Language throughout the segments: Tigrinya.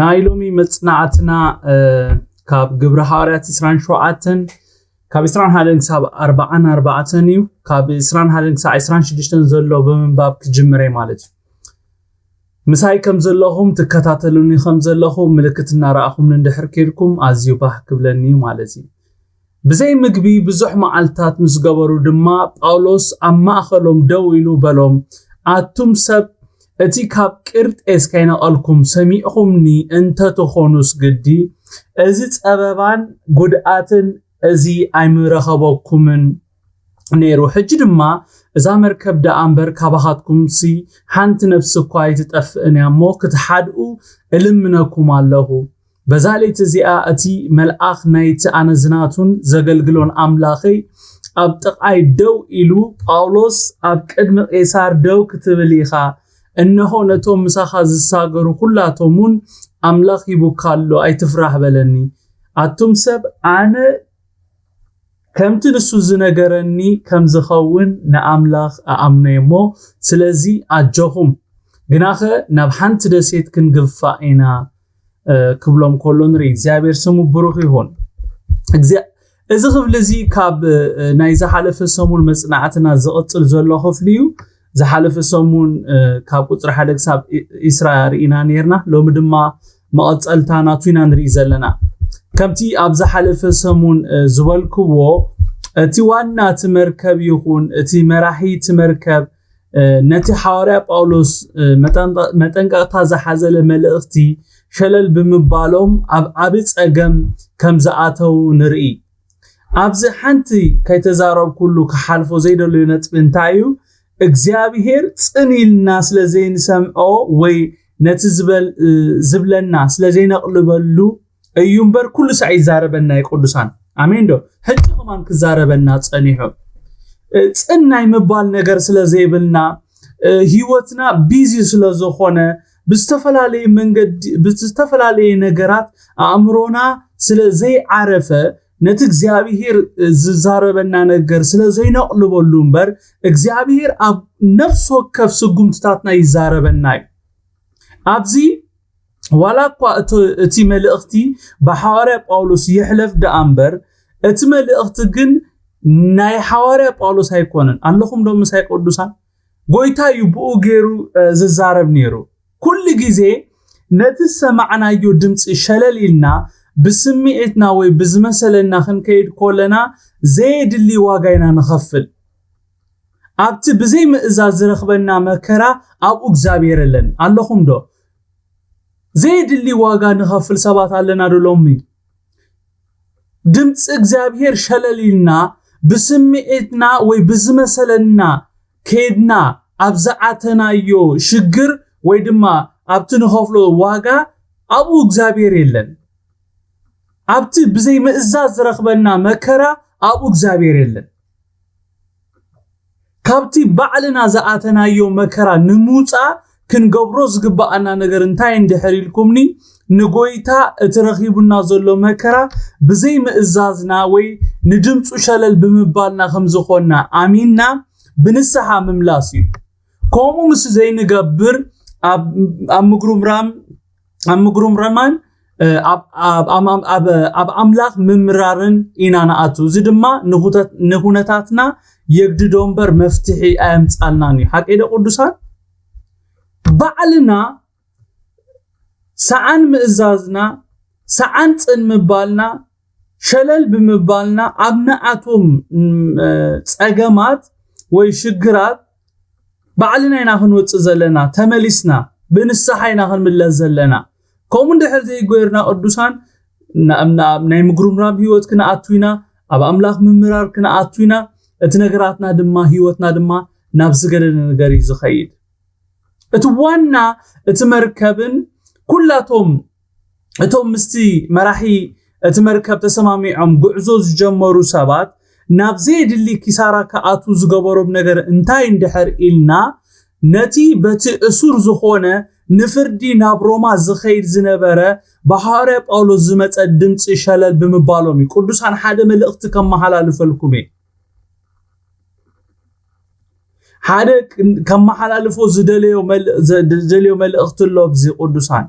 ናይ ሎሚ መጽናዕትና ካብ ግብሪ ሃዋርያት ዕስራን ሸውዓተን ካብ ዕስራን ሓደን ክሳብ ኣርባዓን ኣርባዕተን እዩ። ካብ ዕስራን ሓደን ክሳብ ዕስራን ሽዱሽተን ዘሎ ብምንባብ ክጅምር እየ ማለት እዩ። ምሳይ ከም ዘለኹም ትከታተሉኒ ከም ዘለኹም ምልክት እናረኣኹም እንድሕር ኬድኩም ኣዝዩ ባህ ክብለኒ እዩ ማለት እዩ። ብዘይ ምግቢ ብዙሕ መዓልታት ምስ ገበሩ ድማ ጳውሎስ ኣብ ማእኸሎም ደው ኢሉ በሎም፣ ኣቱም ሰብ፣ እቲ ካብ ቅርጤስ ከይነቐልኩም ሰሚዕኹምኒ እንተትኾኑስ ግዲ፣ እዚ ጸበባን ጉድኣትን እዚ ኣይምረኸበኩምን ነይሩ። ሕጂ ድማ እዛ መርከብ ደኣ እምበር ካባኻትኩምሲ ሓንቲ ነፍሲ እኳ ኣይትጠፍእን እያ እሞ ክትሓድኡ እልምነኩም ኣለኹ። በዛ ለይቲ እዚኣ እቲ መልኣኽ ናይቲ ኣነ ዝናቱን ዘገልግሎን ኣምላኸይ ኣብ ጥቓይ ደው ኢሉ፣ ጳውሎስ፣ ኣብ ቅድሚ ቄሳር ደው ክትብል ኢኻ፣ እንሆ ነቶም ምሳኻ ዝሳገሩ ኩላቶም እውን ኣምላኽ ሂቡካ ኣሎ፣ ኣይትፍራህ በለኒ። ኣቱም ሰብ፣ ኣነ ከምቲ ንሱ ዝነገረኒ ከም ዝኸውን ንኣምላኽ እኣምኖ እየ እሞ፣ ስለዚ ኣጆኹም፣ ግናኸ ናብ ሓንቲ ደሴት ክንግፋእ ኢና ክብሎም ከሎ ንርኢ። እግዚኣብሔር ስሙ ብሩኽ ይኹን። እዚ ክፍሊ እዚ ካብ ናይ ዝሓለፈ ሰሙን መጽናዕትና ዝቕጽል ዘሎ ክፍሊ እዩ። ዝሓለፈ ሰሙን ካብ ቁፅሪ ሓደ ክሳብ ኢስራ ርኢና ነርና። ሎሚ ድማ መቐፀልታ ናቱ ኢና ንርኢ ዘለና። ከምቲ ኣብ ዝሓለፈ ሰሙን ዝበልክዎ፣ እቲ ዋና እቲ መርከብ ይኹን እቲ መራሒ እቲ መርከብ ነቲ ሓዋርያ ጳውሎስ መጠንቀቕታ ዝሓዘለ መልእኽቲ ሸለል ብምባሎም ኣብ ዓቢ ጸገም ከም ዝኣተዉ ንርኢ። ኣብዚ ሓንቲ ከይተዛረብኩሉ ክሓልፎ ዘይደልዮ ነጥቢ እንታይ እዩ? እግዚኣብሄር ጽን ኢልና ስለ ዘይንሰምዖ ወይ ነቲ ዝብለና ስለ ዘይነቕልበሉ እዩ እምበር ኩሉ ሳዕ ይዛረበና እዩ ቅዱሳን። ኣሜን ዶ? ሕጂ ከማን ክዛረበና ጸኒሑ። ጽን ናይ ምባል ነገር ስለ ዘይብልና፣ ህይወትና ቢዚ ስለ ዝኾነ፣ ብዝተፈላለየ መንገዲ፣ ብዝተፈላለየ ነገራት ኣእምሮና ስለ ዘይዓረፈ፣ ነቲ እግዚኣብሄር ዝዛረበና ነገር ስለ ዘይነቕልበሉ እምበር፣ እግዚኣብሄር ኣብ ነፍሲ ወከፍ ስጉምትታትና ይዛረበና እዩ። ኣብዚ ዋላ እኳ እቲ መልእኽቲ ብሓዋርያ ጳውሎስ ይሕለፍ ደኣ እምበር፣ እቲ መልእኽቲ ግን ናይ ሓዋርያ ጳውሎስ ኣይኮነን። ኣለኹም ዶ ምሳይ ቅዱሳን? ጎይታ እዩ ብኡ ገይሩ ዝዛረብ ነይሩ። ኩሉ ግዜ ነቲ ዝሰማዕናዮ ድምፂ ሸለል ኢልና ብስምዒትና ወይ ብዝመሰለና ክንከይድ ከለና ዘየድሊ ዋጋ ኢና ንኸፍል። ኣብቲ ብዘይ ምእዛዝ ዝረኽበና መከራ ኣብኡ እግዚኣብሔር የለን። ኣለኹም ዶ? ዘየድሊ ዋጋ ንኸፍል ሰባት ኣለና ዶ ሎሚ? ድምፂ እግዚኣብሔር ሸለል ኢልና ብስምዒትና ወይ ብዝመሰለና ከይድና ኣብ ዝኣተናዮ ሽግር ወይ ድማ ኣብቲ ንኸፍሎ ዋጋ ኣብኡ እግዚኣብሔር የለን። ኣብቲ ብዘይ ምእዛዝ ዝረኽበና መከራ ኣብኡ እግዚኣብሔር የለን። ካብቲ ባዕልና ዝኣተናዮ መከራ ንምውፃእ ክንገብሮ ዝግባኣና ነገር እንታይ እንድሕር ኢልኩምኒ፣ ንጎይታ እቲ ረኺቡና ዘሎ መከራ ብዘይ ምእዛዝና ወይ ንድምፁ ሸለል ብምባልና ከም ዝኾንና ኣሚንና ብንስሓ ምምላስ እዩ። ከምኡ ምስ ዘይንገብር ኣብ ኣብ ምጉርምራም ኣብ ምጉርምራምን ኣብ ኣምላኽ ምምራርን ኢና ንኣቱ። እዚ ድማ ንኹነታትና የግድዶ እምበር መፍትሒ ኣየምጻልናን እዩ። ሓቀይ ዶ ቅዱሳን? ባዕልና ሰዓን ምእዛዝና፣ ሰዓን ጽን ምባልና፣ ሸለል ብምባልና ኣብ ንኣቶም ጸገማት ወይ ሽግራት ባዕልና ኢና ክንወፅእ ዘለና። ተመሊስና ብንስሓ ኢና ክንምለስ ዘለና። ከምኡ እንድሕር ዘይጎይርና ቅዱሳን፣ ናብ ናይ ምጉርምራም ህይወት ክንኣቱ ኢና፣ ኣብ ኣምላኽ ምምራር ክንኣቱ ኢና። እቲ ነገራትና ድማ ህይወትና ድማ ናብ ዝገደደ ነገር እዩ ዝኸይድ። እቲ ዋና እቲ መርከብን ኩላቶም እቶም ምስቲ መራሒ እቲ መርከብ ተሰማሚዖም ጉዕዞ ዝጀመሩ ሰባት ናብ ዘየድሊ ኪሳራ ክኣትዉ ዝገበሮም ነገር እንታይ እንድሕር ኢልና፣ ነቲ በቲ እሱር ዝኾነ ንፍርዲ ናብ ሮማ ዝኸይድ ዝነበረ ብሃዋርያ ጳውሎስ ዝመጸ ድምፂ ሸለል ብምባሎም እዩ። ቅዱሳን ሓደ መልእኽቲ ከመሓላልፈልኩም እየ። ሓደ ከመሓላልፎ ዝደለዮ መልእኽቲ ኣሎ። ብዚ ቅዱሳን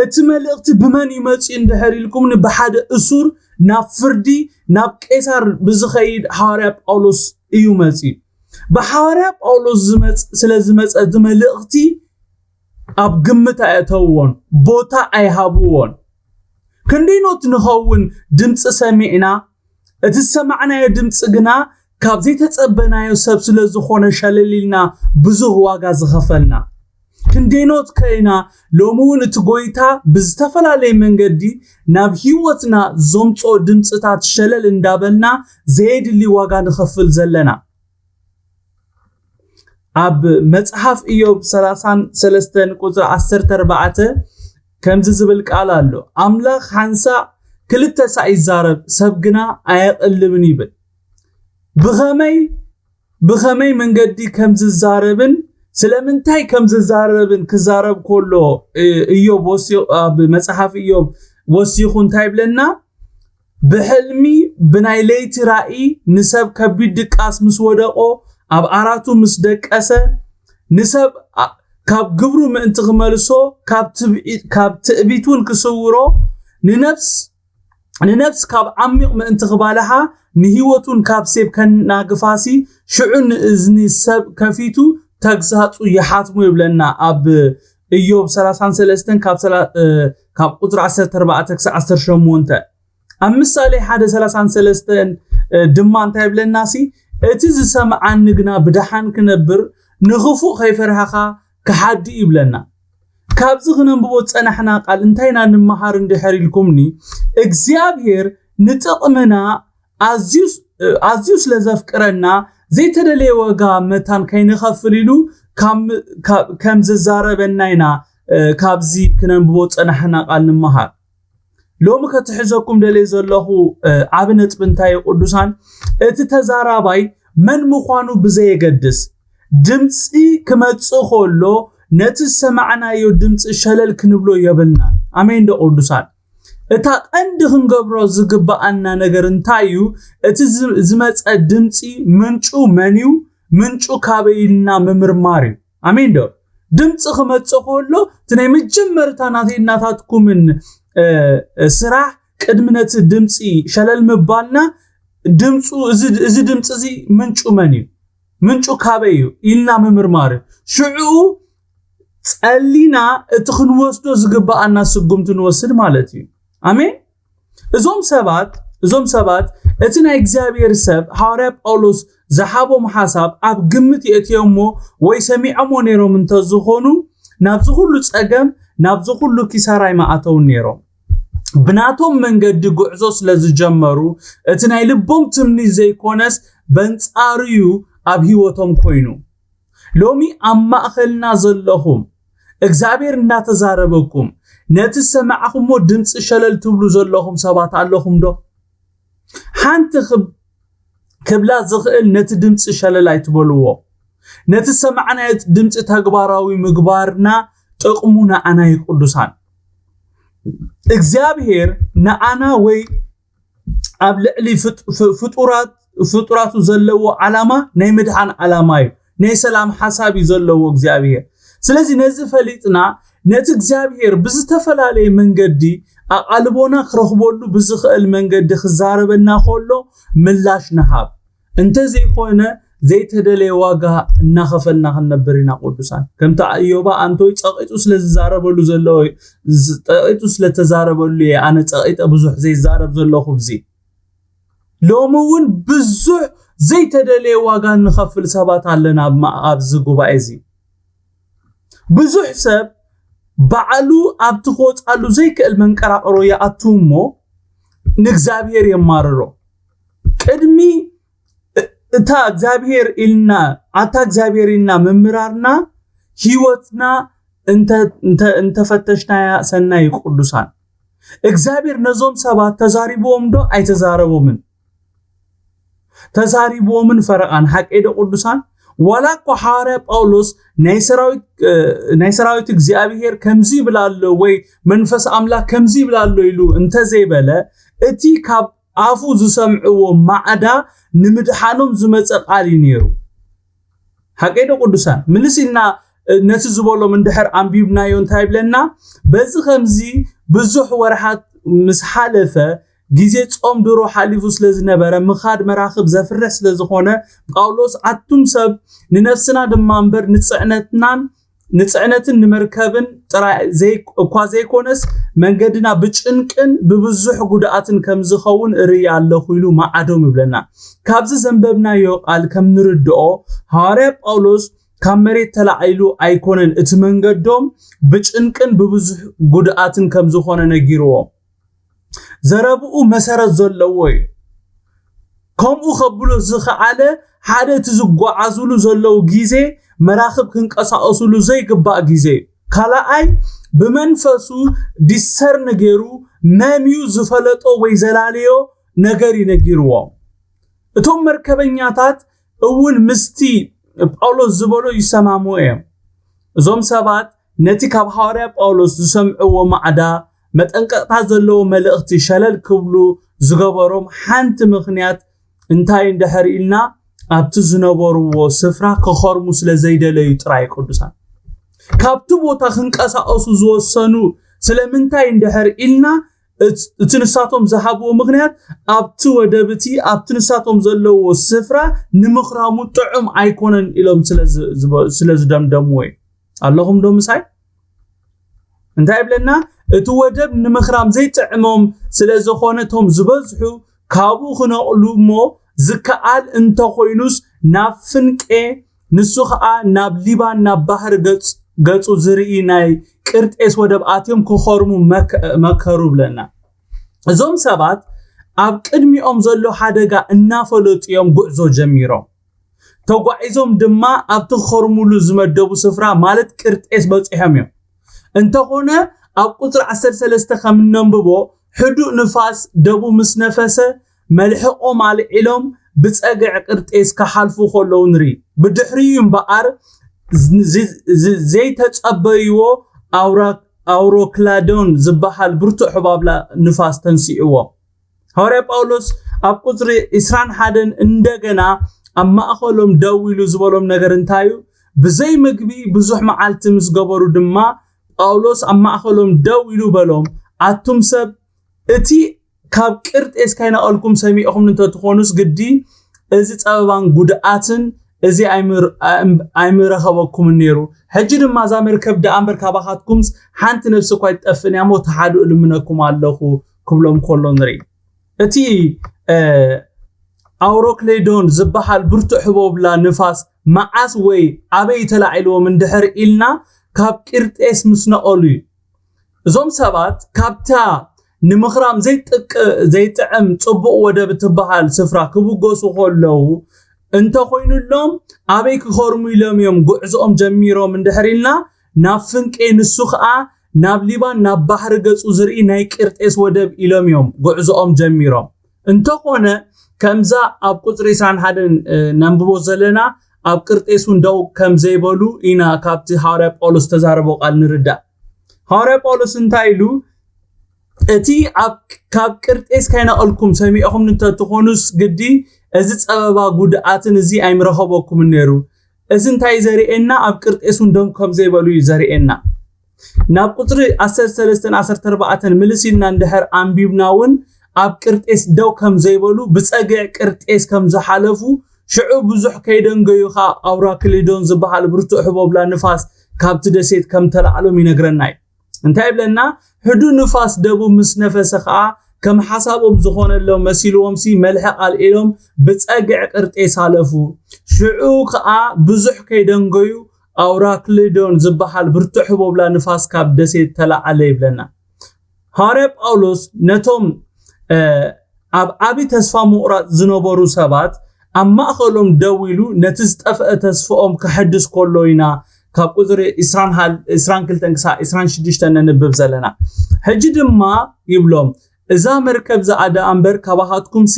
እቲ መልእኽቲ ብመን እዩ መጺኡ እንድሕር ኢልኩምኒ፣ ብሓደ እሱር ናብ ፍርዲ ናብ ቄሳር ብዝኸይድ ሓዋርያ ጳውሎስ እዩ መጺኡ። ብሓዋርያ ጳውሎስ ዝመጽ-፣ ስለ ዝመጸ፣ እዚ መልእኽቲ ኣብ ግምት ኣየእተውዎን፣ ቦታ ኣይሃብዎን። ክንደይኖት ንኸውን ድምፂ ሰሚዕና፣ እቲ ዝሰማዕናዮ ድምፂ ግና ካብ ዘይተጸበናዮ ሰብ ስለ ዝኾነ ሸለል ኢልና ብዙህ ዋጋ ዝኸፈልና። ክንደይኖት ከይና ሎሚ እውን እቲ ጎይታ ብዝተፈላለየ መንገዲ ናብ ህይወትና ዘምፅኦ ድምፅታት ሸለል እንዳበልና ዘየድሊ ዋጋ ንኸፍል ዘለና። ኣብ መጽሓፍ ኢዮብ ሰላሳን ሰለስተን ቁጽሪ ዓሰርተ ኣርባዕተ ከምዚ ዝብል ቃል ኣሎ፣ ኣምላኽ ሓንሳእ ክልተ ሳዕ ይዛረብ፣ ሰብ ግና ኣየቕልብን ይብል። ብኸመይ ብኸመይ መንገዲ ከም ዝዛረብን ስለምንታይ ከም ዝዛረብን ክዛረብ ከሎ፣ እ፣ ኢዮብ ወሲኹ፣ ኣብ መጽሓፍ ኢዮብ ወሲኹ እንታይ ይብለና? ብሕልሚ ብናይ ለይቲ ራእይ ንሰብ ከቢድ ድቃስ ምስ ወደቆ፣ ኣብ ዓራቱ ምስ ደቀሰ፣ ንሰብ ኣ-፣ ካብ ግብሩ ምእንቲ ክመልሶ፣ ካብ ትብዒ-፣ ካብ ትዕቢት እውን ክስውሮ፣ ንነፍስ ንነፍስ ካብ ዓሚቕ ምእንቲ ክባልሓ፣ ንህይወቱን ካብ ሴብ ከናግፋሲ፣ ሽዑ ንእዝኒ ሰብ ከፊቱ ተግሳጹ ይሓትሞ ይብለና ኣብ ኢዮብ ሰላሳን ሰለስተን ካብ ሰላ-፣ እ፣ ካብ ቁጽሪ ዓሰርተ ኣርባዕተ ክሳዕ ዓሰርተ ሸሞንተ። ኣብ ምሳሌ ሓደ ሰላሳን ሰለስተን፣ እ፣ ድማ እንታይ ይብለናሲ? "እቲ ዝሰምዓኒ ግና ብደሓን ክነብር፣ ንኽፉእ ከይፈርሃኻ ክሓዲ" ይብለና። ካብዚ ክነንብቦ ዝጸናሕና ቃል እንታይ ኢና ንምሃር እንድሕር ኢልኩምኒ፣ እግዚኣብሔር ንጥቕምና ኣዝዩ፣ ኣዝዩ ስለ ዘፍቅረና፣ ዘይተደለየ ዋጋ መታን ከይንኸፍል ኢሉ ካብ፣ ካብ፣ ከም ዝዛረበና ኢና፣ እ፣ ካብዚ ክነንብቦ ዝጸናሕና ቃል ንምሃር። ሎሚ ከትሕዘኩም ደልየ ዘለኹ፣ እ፣ ዓቢ ነጥቢ እንታይ እዩ ቅዱሳን? እቲ ተዛራባይ መን ምዃኑ ብዘየገድስ፣ ድምጺ ክመጽእ ከሎ፣ ነቲ ዝሰማዕናዮ ድምጺ ሸለል ክንብሎ የብልናን። ኣሜን ዶ ቅዱሳን? እታ ቀንዲ ክንገብሮ ዝግብኣና ነገር እንታይ እዩ? እቲ ዝ-፣ ዝመጸ ድምጺ ምንጩ መን እዩ? ምንጩ ካበይ ኢልና ምምርማር እዩ። ኣሜን ዶ? ድምጺ ክመጽእ ከሎ፣ እቲ ናይ መጀመርታ ናተይ እናታትኩምን፣ እ፣ እ፣ ስራሕ ቅድሚ ነቲ ድምጺ ሸለል ምባልና፣ ድምጹ፣ እዚ፣ እዚ ድምጺ እዚ ምንጩ መን እዩ? ምንጩ ካበይ እዩ? ኢልና ምምርማር እዩ። ሽዑ ጸሊና እቲ ክንወስዶ ዝግብኣና ስጉምቲ ንወስድ ማለት እዩ። ኣሜን። እዞም ሰባት፣ እዞም ሰባት እቲ ናይ እግዚኣብሔር ሰብ ሃዋርያ ጳውሎስ ዝሃቦም ሓሳብ ኣብ ግምት የእትዮሞ ወይ ሰሚዖሞ ነይሮም እንተዝኾኑ፣ ናብዚ ኩሉ ጸገም፣ ናብዚ ኩሉ ኪሳራ ኣይምኣተውን ነይሮም። ብናቶም መንገዲ ጉዕዞ ስለ ዝጀመሩ፣ እቲ ናይ ልቦም ትምኒት ዘይኮነስ በንጻሩ እዩ ኣብ ህይወቶም ኮይኑ። ሎሚ ኣብ ማእከልና ዘለኹም፣ እግዚኣብሔር እናተዛረበኩም፣ ነቲ ዝሰማዕኹሞ ድምፂ ሸለል ትብሉ ዘለኹም ሰባት ኣለኹም ዶ? ሓንቲ ክብ-፣ ክብላ ዝኽእል ነቲ ድምፂ ሸለል ኣይትበልዎ። ነቲ ዝሰማዕናዮ ድምፂ ተግባራዊ ምግባርና ጥቕሙ ንዓና እዩ ቅዱሳን። እግዚኣብሔር ንዓና ወይ ኣብ ልዕሊ ፍጡ-፣ ፍ-፣ ፍጡራት፣ ፍጡራቱ ዘለዎ ዓላማ ናይ ምድሓን ዓላማ እዩ። ናይ ሰላም ሓሳብ እዩ ዘለዎ እግዚኣብሔር። ስለዚ ነዚ ፈሊጥና ነቲ እግዚኣብሔር ብዝተፈላለየ መንገዲ ኣቓልቦና ክረኽበሉ ብዝኽእል መንገዲ ክዛረበና ከሎ ምላሽ ንሃብ። እንተዘይኮነ ዘይተደለየ ዋጋ እናኸፈልና ክንነብር ኢና ቅዱሳን። ከምቲ ኢዮባ ኣንቶይ ጸቒጡ ስለ ዝዛረበሉ ዘሎ፣ ዝ-፣ ጸቒጡ ስለ ተዛረበሉ እየ ኣነ ጸቒጠ ብዙሕ ዘይዛረብ ዘለኹ። ብዚ ሎሚ እውን ብዙሕ ዘይተደለየ ዋጋ እንኸፍል ሰባት ኣለና ኣብ ማ-፣ ኣብዚ ጉባኤ እዚ። ብዙሕ ሰብ ባዕሉ ኣብቲ ክወጻሉ ዘይክእል መንቀራቕሮ ይኣቱ እሞ ንእግዚኣብሔር የማርሮ። ቅድሚ እ-፣ እታ እግዚኣብሔር ኢልና፣ ኣታ እግዚኣብሔር ኢልና ምምራርና ህይወትና እንተ-፣ እንተ-፣ እንተፈተሽናያ ሰናይ እዩ ቅዱሳን። እግዚኣብሔር ነዞም ሰባት ተዛሪብዎም ዶ ኣይተዛረቦምን? ተዛሪብዎምን ፈረቓን። ሓቀይ ዶ ቅዱሳን? ዋላ እኮ ሓዋርያ ጳውሎስ ናይ ሰራዊት፣ እ፣ ናይ ሰራዊት እግዚኣብሔር ከምዚ ይብል ኣሎ ወይ መንፈስ ኣምላኽ ከምዚ ይብል ኣሎ ኢሉ እንተዘይበለ፣ እቲ ካብ ኣፉ ዝሰምዕዎ ማዕዳ ንምድሓኖም ዝመጸ ቃል እዩ ነይሩ። ሓቀይ ዶ ቅዱሳን? ምልስ ኢልና፣ ነቲ ዝበሎም እንድሕር ኣንቢብናዮ እንታይ ይብለና? በዚ ከምዚ ብዙሕ ወርሓት ምስ ሓለፈ፣ ግዜ ጾም ድሮ ሓሊፉ ስለ ዝነበረ፣ ምኻድ መራኽብ ዘፍርሕ ስለ ዝኾነ፣ ጳውሎስ ኣቱም ሰብ ንነፍስና ድማ እምበር ንጽዕነትናን ንጽዕነትን ንመርከብን ጥራይ እኳ ዘይኮነስ መንገድና ብጭንቅን ብብዙሕ ጉድኣትን ከም ዝኸውን እርኢ ኣለኹ ኢሉ መዓዶም ይብለና። ካብዚ ዘንበብናዮ ቃል ከም ንርድኦ፣ ሃዋርያ ጳውሎስ ካብ መሬት ተላዒሉ ኣይኮነን፣ እቲ መንገዶም ብጭንቅን ብብዙሕ ጉድኣትን ከም ዝኾነ ነጊርዎም። ዘረብኡ መሰረት ዘለዎ እዩ። ከምኡ ከብሎ ዝኸኣለ ሓደ እቲ ዝጓዓዙሉ ዘለዉ ግዜ መራኽብ ክንቀሳቐሱሉ ዘይግባእ ግዜ እዩ። ካልኣይ ብመንፈሱ ዲሰርን ገይሩ መምዩ ዝፈለጦ ወይ ዘላለዮ ነገር እዩ ነጊርዎም። እቶም መርከበኛታት እውን ምስቲ ጳውሎስ ዝበሎ ይሰማምዑ እዮም። እዞም ሰባት ነቲ ካብ ሃዋርያ ጳውሎስ ዝሰምዕዎ ማዕዳ መጠንቀቕታ ዘለዎ መልእኽቲ ሸለል ክብሉ ዝገበሮም ሓንቲ ምኽንያት እንታይ እንድሕር ኢልና ኣብቲ ዝነበርዎ ስፍራ ክኸርሙ ስለ ዘይደለዩ ጥራይ ቅዱሳን ካብቲ ቦታ ክንቀሳቐሱ ዝወሰኑ ስለምንታይ እንድሕር ኢልና እቲ ንሳቶም ዝሃብዎ ምኽንያት ኣብቲ ወደብ እቲ ኣብቲ ንሳቶም ዘለዎ ስፍራ ንምኽራሙ ጥዑም ኣይኮነን ኢሎም ስለ ዝደምደምዎ እዩ። ኣለኹም ዶ ምሳይ? እንታይ ይብለና? እቲ ወደብ ንምኽራም ዘይጥዕሞም ስለ ዝኾነ እቶም ዝበዝሑ ካብኡ ክነቕሉ እሞ ዝከኣል እንተኾይኑስ ናብ ፍንቄ ንሱ ኸኣ ናብ ሊባን ናብ ባህሪ ገጹ ዝርኢ ናይ ቅርጤስ ወደብ ኣትዮም ክኸርሙ መከሩ ብለና። እዞም ሰባት ኣብ ቅድሚኦም ዘሎ ሓደጋ እናፈለጡ እዮም ጉዕዞ ጀሚሮም። ተጓዒዞም ድማ ኣብቲ ክኸርሙሉ ዝመደቡ ስፍራ ማለት ቅርጤስ በጺሖም እዮም። እንተኾነ ኣብ ቁጽሪ ዓሰርተ ሰለስተ ከም እነንብቦ ሕዱእ ንፋስ ደቡብ ምስ ነፈሰ መልሕቖም ኣልዒሎም ብጸግዒ ቅርጤስ ክሓልፉ ከለዉ ንርኢ። ብድሕሪኡ እምበኣር ዘይተጸበይዎ ኣውሮክላዶን ዝበሃል ብርቱዕ ሕባብላ ንፋስ ተንሲእዎም። ሃዋርያ ጳውሎስ ኣብ ቁጽሪ ዕስራን ሓደን እንደገና ኣብ ማእኸሎም ደው ኢሉ ዝበሎም ነገር እንታይ እዩ? ብዘይ ምግቢ ብዙሕ መዓልቲ ምስ ገበሩ ድማ ጳውሎስ ኣብ ማእኸሎም ደው ኢሉ በሎም፣ ኣቱም ሰብ እቲ ካብ ቅርጤስ ካይነቐልኩም ሰሚዕኹም እንተትኾኑስ ግዲ እዚ ጸበባን ጉድኣትን እዚ ኣይምረኸበኩምን ነይሩ። ሕጂ ድማ እዛ መርከብ ደኣ እምበር ካባኻትኩምስ ሓንቲ ነፍሲ እኳ ኣይትጠፍእን እያ እሞ ተሓድኡ ልምነኩም ኣለኹ ክብሎም ከሎ ንርኢ። እቲ ኣውሮክሌዶን ዝበሃል ብርቱዕ ህቦብላ ንፋስ መዓስ ወይ ኣበይ ተላዒልዎም እንድሕር ኢልና ካብ ቂርጤስ ምስ ነቐሉ እዩ። እዞም ሰባት ካብታ ንምኽራም ዘይጥዕም ጽቡቕ ወደብ እትበሃል ስፍራ ክብገሱ ከለዉ እንተኾይኑሎም ኣበይ ክኸርሙ ኢሎም እዮም ጉዕዞኦም ጀሚሮም እንድሕር ኢልና ናብ ፍንቄ ንሱ ኸኣ ናብ ሊባን ናብ ባሕሪ ገጹ ዝርኢ ናይ ቅርጤስ ወደብ ኢሎም እዮም ጉዕዞኦም ጀሚሮም። እንተኾነ ከምዛ ኣብ ቁጽሪ ዕስራን ሓደን ነንብቦ ዘለና ኣብ ቅርጤስ እውን ደው ከም ዘይበሉ ኢና ካብቲ ሃዋርያ ጳውሎስ ዝተዛረቦ ቃል ንርዳእ። ሃዋርያ ጳውሎስ እንታይ ኢሉ? እቲ ካብ ቅርጤስ ካይነቐልኩም ሰሚዕኹም እንተትኾኑስ ግዲ እዚ ጸበባ ጉድኣትን እዚ ኣይምረኸበኩምን ነይሩ። እዚ እንታይ ዘርእየና? ኣብ ቅርጤስ እውን ደው ከም ዘይበሉ እዩ ዘርእየና። ናብ ቁጽሪ ዓሰርተ ሰለስተን ዓሰርተ ኣርባዕተን ምልስ ኢልና እንድሕር ኣንቢብና እውን ኣብ ቅርጤስ ደው ከም ዘይበሉ ብጸግዕ ቅርጤስ ከም ዝሓለፉ ሽዑ ብዙሕ ከይደንገዩ ኸኣ ኣውራክሊዶን ዝበሃል ብርቱዕ ህቦብላ ንፋስ ካብቲ ደሴት ከም ተላዕሎም ይነግረና እዩ። እንታይ ይብለና? ሕዱ ንፋስ ደቡብ ምስ ነፈሰ ኸኣ ከም ሓሳቦም ዝኾነሎም መሲልዎምሲ መልሕቕ ኣልዒሎም ብጸግዕ ቅርጤስ ኣለፉ። ሽዑ ኸኣ ብዙሕ ከይደንገዩ ኣውራክሊዶን ዝበሃል ብርቱዕ ህቦብላ ንፋስ ካብ ደሴት ተላዓለ ይብለና። ሃዋርያ ጳውሎስ ነቶም ኣብ ዓቢ ተስፋ ምቑራጽ ዝነበሩ ሰባት ኣብ ማእኸሎም ደው ኢሉ ነቲ ዝጠፍአ ተስፍኦም ከሐድስ ከሎ ኢና ካብ ቁጽሪ ዕስራን ክልተን ክሳዕ ዕስራን ሽዱሽተን ነንብብ ዘለና። ሕጂ ድማ ይብሎም፣ እዛ መርከብ እዚኣ ደኣ እምበር ካባኻትኩምሲ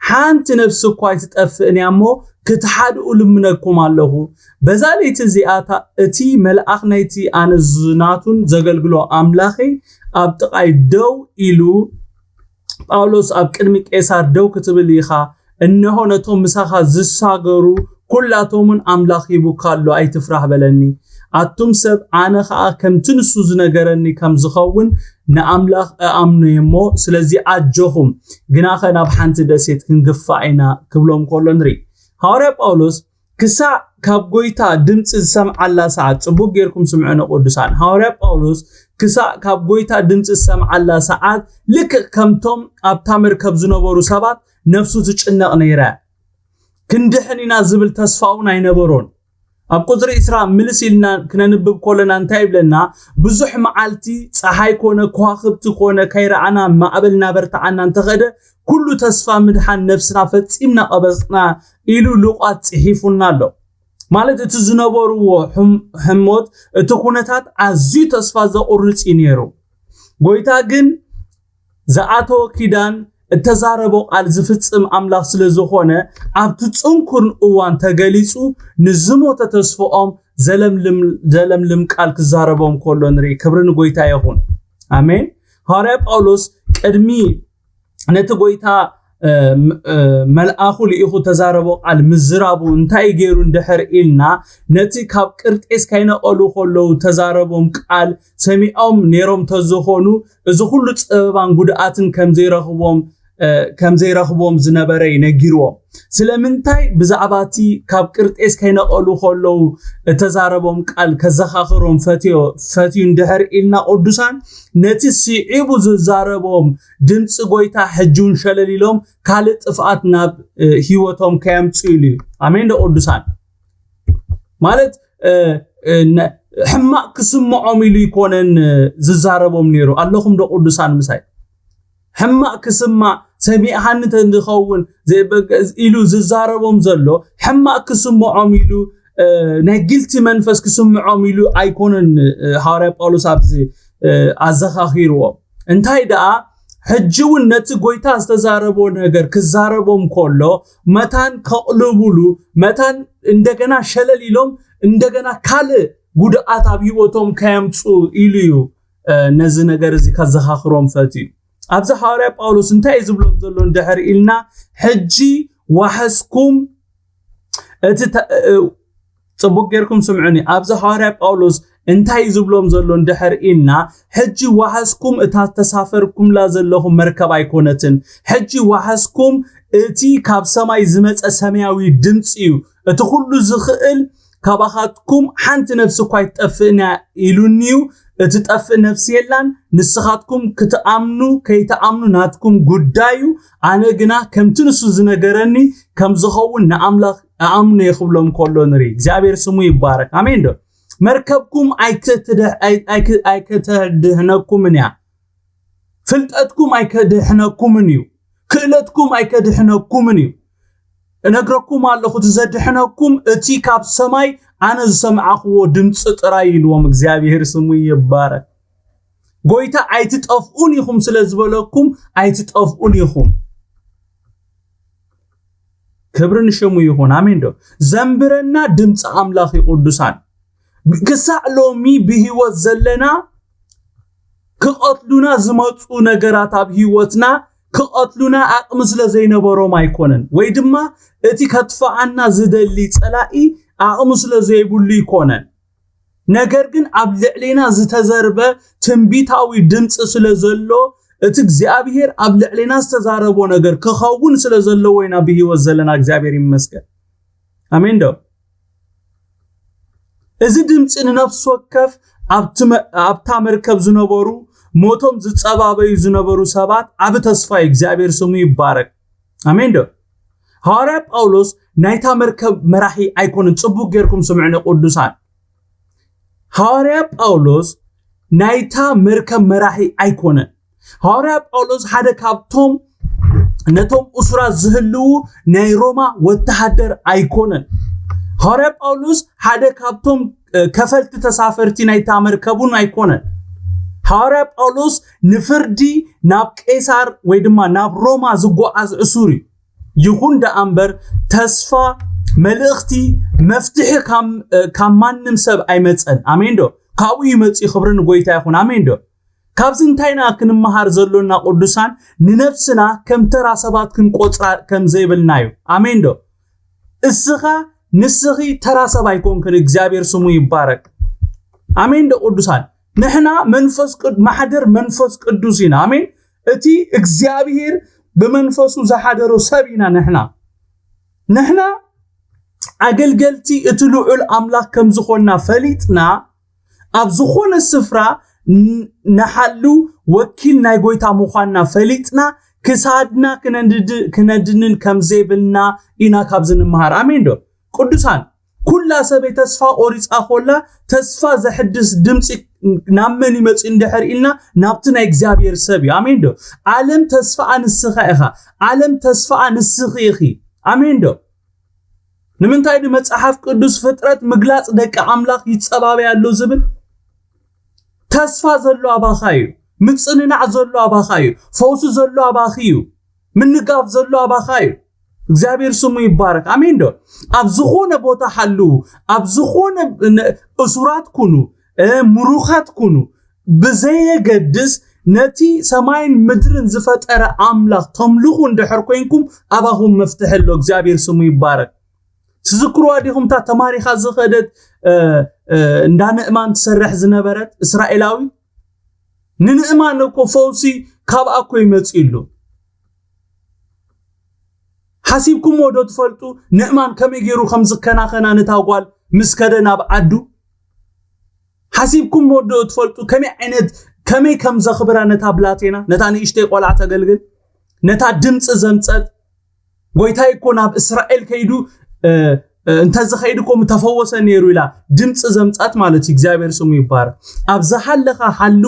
ሓንቲ ነፍሲ እኳ ኣይትጠፍእን እያ እሞ ክትሓድኡ ልምነኩም ኣለኹ። በዛ ለይቲ እዚኣ እቲ መልኣኽ ናይቲ ኣነ ዝናቱን ዘገልግሎ ኣምላኸይ ኣብ ጥቓይ ደው ኢሉ፣ ጳውሎስ ኣብ ቅድሚ ቄሳር ደው ክትብል ኢኻ፣ እንሆ ነቶም ምሳኻ ዝሳገሩ ኩላቶም እውን ኣምላኽ ሂቡካ ኣሎ ኣይትፍራህ በለኒ። ኣቱም ሰብ ኣነ ኸኣ ከምቲ ንሱ ዝነገረኒ ከም ዝኸውን ንኣምላኽ እኣምኖ እየ እሞ ስለዚ ኣጆኹም ግናኸ ናብ ሓንቲ ደሴት ክንግፋእ ኢና ክብሎም ከሎ ንርኢ። ሃዋርያ ጳውሎስ ክሳዕ ካብ ጎይታ ድምፂ ዝሰምዓላ ሰዓት፣ ፅቡቅ ጌርኩም ስምዑ ንቅዱሳን። ሃዋርያ ጳውሎስ ክሳዕ ካብ ጎይታ ድምፂ ዝሰምዓላ ሰዓት ልክዕ ከምቶም ኣብታ መርከብ ዝነበሩ ሰባት ነፍሱ ትጭነቕ ነይራ። ክንድሕን ኢና ዝብል ተስፋ እውን ኣይነበሮን። ኣብ ቁፅሪ ዕስራ ምልስ ኢልና ክነንብብ ከለና እንታይ ይብለና? ብዙሕ መዓልቲ ፀሓይ ኮነ ከዋክብቲ ኮነ ከይረኣና ማዕበል እናበርተዓና እንተኸደ ኩሉ ተስፋ ምድሓን ነፍስና ፈፂምና ቀበፅና ኢሉ ሉቃስ ፅሒፉና ኣሎ። ማለት እቲ ዝነበርዎ ሕም- ሕሞት እቲ ኩነታት ኣዝዩ ተስፋ ዘቑርፅ እዩ ነይሩ። ጎይታ ግን ዝኣተወ ኪዳን እተዛረቦ ቃል ዝፍጽም ኣምላኽ ስለ ዝኾነ ኣብቲ ጽንኩር እዋን ተገሊጹ ንዝሞተ ተስፍኦም ዘለምልም ዘለምልም ቃል ክዛረቦም ከሎ ንርኢ። ክብሪ ንጎይታ ይኹን። ኣሜን። ሃዋርያ ጳውሎስ ቅድሚ ነቲ ጎይታ እ፣ ም- እ፣ መልኣኹ ልኢኹ ተዛረቦ ቃል ምዝራቡ እንታይ ገይሩ እንድሕር ኢልና ነቲ ካብ ቅርጤስ ከይነቐሉ ከለዉ ተዛረቦም ቃል ሰሚዖም ነይሮም ተዝኾኑ እዚ ኩሉ ፀበባን ጉድኣትን ከም ዘይረኽቦም እ፣ ከም ዘይረኽቦም ዝነበረ እዩ ነጊርዎም። ስለምንታይ ብዛዕባ እቲ ካብ ቅርጤስ ከይነቐሉ ከለዉ እተዛረቦም ቃል ከዘኻኽሮም ፈትዮ ፈትዩ እንድሕር ኢልና ቅዱሳን ነቲ ስዒቡ ዝዛረቦም ድምፂ ጎይታ ሕጂ እውን ሸለል ኢሎም ካልእ ጥፍኣት ናብ እ፣ ህይወቶም ከየምፅኡ ኢሉ እዩ። ኣሜን ዶ ቅዱሳን? ማለት እ፣ እ፣ ነ- ሕማቅ ክስምዖም ኢሉ ይኮነን እ፣ ዝዛረቦም ነይሩ። ኣለኹም ዶ ቅዱሳን ምሳይ? ሕማቅ ክስማዕ ሰሚዕሃኒ ተዝኸውን ዘ- ኢሉ ዝዛረቦም ዘሎ ሕማቅ ክስምዖም ኢሉ እ፣ ናይ ጊልቲ መንፈስ ክስምዖም ኢሉ ኣይኮነን እ፣ ሃዋርያ ጳውሎስ ኣብዚ እ፣ ኣዘኻኺርዎም። እንታይ ደኣ ሕጂ እውን ነቲ ጎይታ ዝተዛረቦ ነገር ክዛረቦም ከሎ መታን ከቕልቡሉ መታን እንደገና ሸለል ኢሎም እንደገና ካልእ ጉድኣት ኣብ ህይወቶም ከየምፁ ኢሉ እዩ እ፣ ነዚ ነገር እዚ ከዘኻኽሮም ፈትዩ። ኣብዚ ሃዋርያ ጳውሎስ እንታይ እዩ ዝብሎም ዘሎ እንድሕር ኢልና ሕጂ ዋሕስኩም እቲ ተ- እ- ጽቡቅ ጌርኩም ስምዑኒ። ኣብዚ ሃዋርያ ጳውሎስ እንታይ እዩ ዝብሎም ዘሎ እንድሕር ኢልና ሕጂ ዋሕስኩም እታ ተሳፈርኩምላ ዘለኹም መርከብ ኣይኮነትን። ሕጂ ዋሕስኩም እቲ ካብ ሰማይ ዝመጸ ሰማያዊ ድምፂ እዩ። እቲ ኩሉ ዝኽእል ካባኻትኩም ሓንቲ ነፍሲ እኳ ኣይትጠፍእን እያ ኢሉኒ እዩ። እትጠፍእ ነፍሲ የላን። ንስኻትኩም ክትኣምኑ ከይትኣምኑ ናትኩም ጉዳይ እዩ። ኣነ ግና ከምቲ ንሱ ዝነገረኒ ከም ዝኸውን ንኣምላኽ እኣምኖ እየ ክብሎም ከሎ ንርኢ። እግዚኣብሔር ስሙ ይባረክ። ኣሜን ዶ? መርከብኩም ኣይክትድሕ- ኣይ- ኣይክ- ኣይክተድሕነኩምን እያ። ፍልጠትኩም ኣይከድሕነኩምን እዩ። ክእለትኩም ኣይከድሕነኩምን እዩ። እነግረኩም ኣለኹ፣ እቲ ዘድሕነኩም እቲ ካብ ሰማይ ኣነ ዝሰምዓኽዎ ድምፂ ጥራይ ኢልዎም። እግዚኣብሔር ስሙ ይባረክ። ጎይታ ኣይትጠፍኡን ኢኹም ስለ ዝበለኩም ኣይትጠፍኡን ኢኹም። ክብሪ ንሽሙ ይኹን። ኣሜን ዶ? ዘንብረና ድምፂ ኣምላኽ እዩ። ቅዱሳን ክሳዕ ሎሚ ብህይወት ዘለና ክቐትሉና ዝመፁ ነገራት ኣብ ህይወትና ክቐትሉና ኣቕሚ ስለ ዘይነበሮም ኣይኮነን፣ ወይ ድማ እቲ ከጥፍኣና ዝደሊ ፀላኢ ኣቕሚ ስለ ዘይብሉ ይኮነን። ነገር ግን ኣብ ልዕሌና ዝተዘርበ ትንቢታዊ ድምፂ ስለ ዘሎ እቲ እግዚኣብሔር ኣብ ልዕሌና ዝተዛረቦ ነገር ክኸውን ስለ ዘለዎ ኢና ብህይወት ዘለና። እግዚኣብሔር ይመስገን። ኣሜን ዶ? እዚ ድምፂ ንነፍሲ ወከፍ ኣብቲ መ- ኣብታ መርከብ ዝነበሩ ሞቶም ዝፀባበዩ ዝነበሩ ሰባት ዓቢ ተስፋ እዩ። እግዚኣብሔር ስሙ ይባረክ። ኣሜን ዶ? ሃዋርያ ጳውሎስ ናይታ መርከብ መራሒ ኣይኮነን። ፅቡቅ ጌርኩም ስምዕኒ ቅዱሳን። ሃዋርያ ጳውሎስ ናይታ መርከብ መራሒ ኣይኮነን። ሃዋርያ ጳውሎስ ሓደ ካብቶም ነቶም እሱራት ዝህልዉ ናይ ሮማ ወተሃደር ኣይኮነን። ሃዋርያ ጳውሎስ ሓደ ካብቶም እ፣ ከፈልቲ ተሳፈርቲ ናይታ መርከቡን ኣይኮነን። ሃዋርያ ጳውሎስ ንፍርዲ ናብ ቄሳር ወይ ድማ ናብ ሮማ ዝጓዓዝ እሱር እዩ። ይኹን ደኣ እምበር ተስፋ፣ መልእኽቲ፣ መፍትሒ ካብ እ፣ ካብ ማንም ሰብ ኣይመፀን። ኣሜን ዶ? ካብኡ ይመፅ እዩ። ክብሪ ንጎይታ ይኹን። ኣሜን ዶ? ካብዚ እንታይ ኢና ክንመሃር ዘሎና ቅዱሳን? ንነፍስና ከም ተራ ሰባት ክንቆፅራ ከም ዘይብልና እዩ። ኣሜን ዶ? እስኻ ንስኺ ተራ ሰብ ኣይኮንክን። እግዚኣብሔር ስሙ ይባረክ። ኣሜን ዶ ቅዱሳን? ንሕና መንፈስ ቅድ- ማሕደር መንፈስ ቅዱስ ኢና። ኣሜን። እቲ እግዚኣብሔር ብመንፈሱ ዝሓደሮ ሰብ ኢና ንሕና። ንሕና ኣገልገልቲ እቲ ልዑል ኣምላኽ ከም ዝኾንና ፈሊጥና፣ ኣብ ዝኾነ ስፍራ ን- ንሓሉ ወኪል ናይ ጎይታ ምዃንና ፈሊጥና፣ ክሳድና ክነንድድ- ክነድንን ከም ዘይብልና ኢና ካብዚ ንምሃር። ኣሜን ዶ ቅዱሳን? ኩላ ሰበይ ተስፋ ቆሪጻ ኮላ፣ ተስፋ ዘሕድስ ድምፂ ናብ መን ይመፅእ እንድሕር ኢልና፣ ናብቲ ናይ እግዚኣብሔር ሰብ እዩ። ኣሜን ዶ? ዓለም ተስፋኣ ንስኻ ኢኻ። ዓለም ተስፋኣ ንስኺ ኢኺ። ኣሜን ዶ? ንምንታይ ድ መጽሓፍ ቅዱስ ፍጥረት ምግላጽ ደቂ ኣምላኽ ይጸባበያ ኣሎ ዝብል? ተስፋ ዘሎ ኣባኻ እዩ። ምጽንናዕ ዘሎ ኣባኻ እዩ። ፈውሲ ዘሎ ኣባኺ እዩ። ምንጋፍ ዘሎ ኣባኻ እዩ። እግዚኣብሔር ስሙ ይባረክ። ኣሜን ዶ? ኣብ ዝኾነ ቦታ ሓልዉ፣ ኣብ ዝኾነ ነ- እሱራት ኩኑ፣ እ፣ ምሩኻት ኩኑ፣ ብዘየገድስ ነቲ ሰማይን ምድርን ዝፈጠረ ኣምላኽ ተምልኹ እንድሕር ኮይንኩም፣ ኣባኹም መፍትሒ ኣሎ። እግዚኣብሔር ስሙ ይባረክ። ትዝክርዋ ዲኹም እታ ተማሪኻ ዝኸደት፣ እ፣ እ፣ እንዳ ንእማን ትሰርሕ ዝነበረት እስራኤላዊ? ንንእማን እኮ ፈውሲ ካብኣ እኮ ይመጽእ ኣሎ። ሓሲብኩምዎ ዶ ትፈልጡ? ንእማን ከመይ ገይሩ ከም ዝከናኸና ነታ ጓል ምስ ከደ ናብ ዓዱ? ሓሲብኩምዎ ዶ ትፈልጡ? ከመይ ዓይነት፣ ከመይ ከም ዘኽብራ ነታ ብላቴና፣ ነታ ንእሽተይ ቆልዓ ተገልግል፣ ነታ ድምፂ ዘምፀት? ጎይታይ እኮ ናብ እስራኤል ከይዱ፣ እ፣ እ፣ እንተዝኸይድ እኮ ምተፈወሰ ነይሩ ኢላ ድምፂ ዘምፀት ማለት እዩ። እግዚኣብሔር ስሙ ይባረክ። ኣብ ዝሃለኻ ሓሉ፣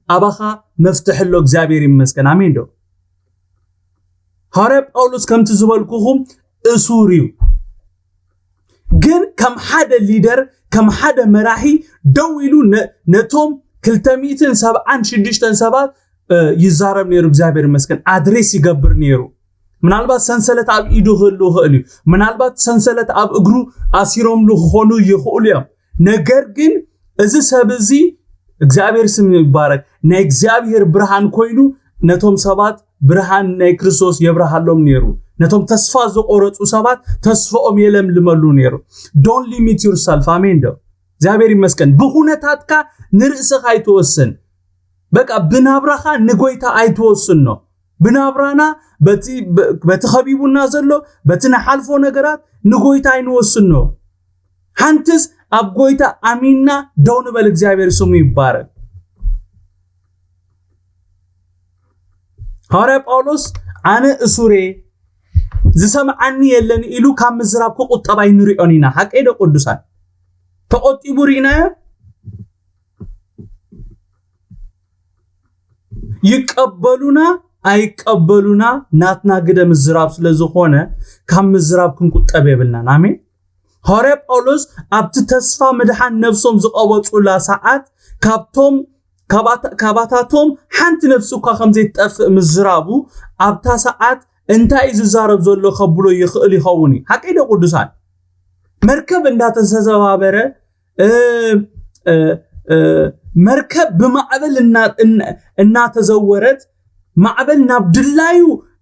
ኣባኻ መፍትሒ ኣሎ። እግዚኣብሔር ይመስገን። ኣሜን ዶ? ሃዋርያ ጳውሎስ ከምቲ ዝበልኩኹም እሱር እዩ። ግን ከም ሓደ ሊደር፣ ከም ሓደ መራሒ ደው ኢሉ ነ- ነቶም ክልተ ሚእትን ሰብዓን ሽዱሽተን ሰባት፣ እ፣ ይዛረብ ነይሩ። እግዚኣብሔር ይመስገን፣ ኣድሬስ ይገብር ነይሩ። ምናልባት ሰንሰለት ኣብ ኢዱ ክህሉ ይኽእል እዩ። ምናልባት ሰንሰለት ኣብ እግሩ ኣሲሮምሉ ክኾኑ ይኽእሉ እዮም። ነገር ግን እዚ ሰብ እዚ፣ እግዚኣብሔር ስም ይባረክ፣ ናይ እግዚኣብሔር ብርሃን ኮይኑ ነቶም ሰባት ብርሃን ናይ ክርስቶስ የብርሃሎም ነይሩ። ነቶም ተስፋ ዝቆረጹ ሰባት ተስፋኦም የለምልመሉ ነይሩ። Don't limit yourself። ኣሜን ዶ? እግዚኣብሔር ይመስገን። ብኹነታትካ ንርእስኻ ኣይትወስን። በቃ ብናብራኻ ንጎይታ ኣይትወስኖ። ብናብራና በቲ በ- በቲ ከቢቡና ዘሎ፣ በቲ ንሓልፎ ነገራት ንጎይታ ኣይንወስኖ። ሓንትስ ኣብ ጎይታ ኣሚንና ደው ንበል። እግዚኣብሔር ስሙ ይባረክ። ሃዋርያ ጳውሎስ ኣነ እሱሬ ዝሰምዓኒ የለን ኢሉ ካብ ምዝራብ ክቁጠብ ኣይንሪኦን ኢና። ሓቀይ ዶ ቅዱሳን? ተቆጢቡ ርኢናዮ? ይቀበሉና ኣይቀበሉና ናትና ግደ ምዝራብ ስለ ዝኾነ ካብ ምዝራብ ክንቁጠብ የብልናን። ኣሜን። ሃዋርያ ጳውሎስ ኣብቲ ተስፋ ምድሓን ነፍሶም ዝቐበጹላ ሰዓት ካብቶም ካባታ- ካባታቶም ሓንቲ ነፍሲ እኳ ከም ዘይትጠፍእ ምዝራቡ ኣብታ ሰዓት እንታይ እዩ ዝዛረብ ዘሎ ከብሎ ይኽእል ይኸውን እዩ። ሓቀይ ዶ ቅዱሳን? መርከብ እንዳተሰባበረ፣ እ፣ እ፣ እ፣ መርከብ ብማዕበል እና- እና- እናተዘወረት፣ ማዕበል ናብ ድላዩ፣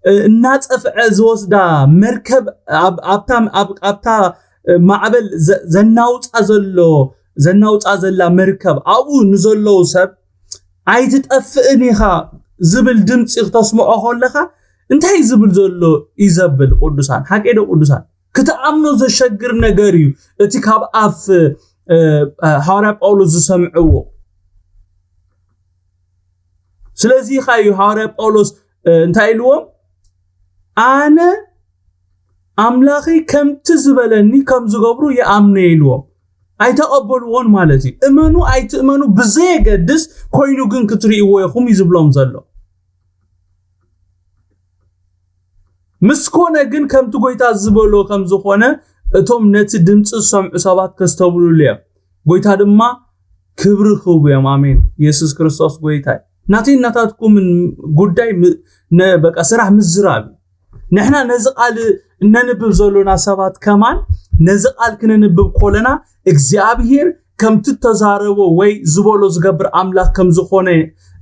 እ፣ እናጸፍዐ ዝወስዳ መርከብ፣ ኣብ- ኣብታ ኣብ- ኣብታ፣ እ፣ ማዕበል ዘ- ዘናውጻ ዘሎ ዘናውጻ ዘላ መርከብ ኣብኡ ንዘለዉ ሰብ ኣይትጠፍእን ኢኻ ዝብል ድምፂ ክተስምዖ ከለኻ እንታይ ዝብል ዘሎ እዩ ዘብል? ቅዱሳን፣ ሓቀይ ዶ ቅዱሳን? ክትኣምኖ ዘሸግር ነገር እዩ እቲ ካብ ኣፍ፣ እ፣ እ፣ ሃዋርያ ጳውሎስ ዝሰምዕዎ። ስለዚ ኸ እዩ ሃዋርያ ጳውሎስ፣ እ፣ እንታይ ኢልዎም? ኣነ ኣምላኺ ከምቲ ዝበለኒ ከም ዝገብሩ ይኣምኑ ኢልዎም። ኣይተቐበልዎን ማለት እዩ። እመኑ ኣይትእመኑ ብዘየገድስ ኮይኑ ግን ክትርእይዎ ኢኹም እዩ ዝብሎም ዘሎ። ምስ ኮነ ግን ከምቲ ጎይታ ዝበሎ ከም ዝኾነ እቶም ነቲ ድምፂ ዝሰምዑ ሰባት ከስተብልሉ እዮም። ጎይታ ድማ ክብሪ ክህቡ እዮም። ኣሜን። ኢየሱስ ክርስቶስ ጎይታ እዩ። ናተይ እናታትኩምን ጉዳይ ም- ነ- በቃ ስራሕ ምዝራብ እዩ። ንሕና ነዚ ቃል እነንብብ ዘሎና ሰባት ከማን ነዚ ቃል ክነንብብ ኮለና እግዚኣብሔር ከምቲ ተዛረቦ ወይ ዝበሎ ዝገብር ኣምላኽ ከም ዝኾነ፣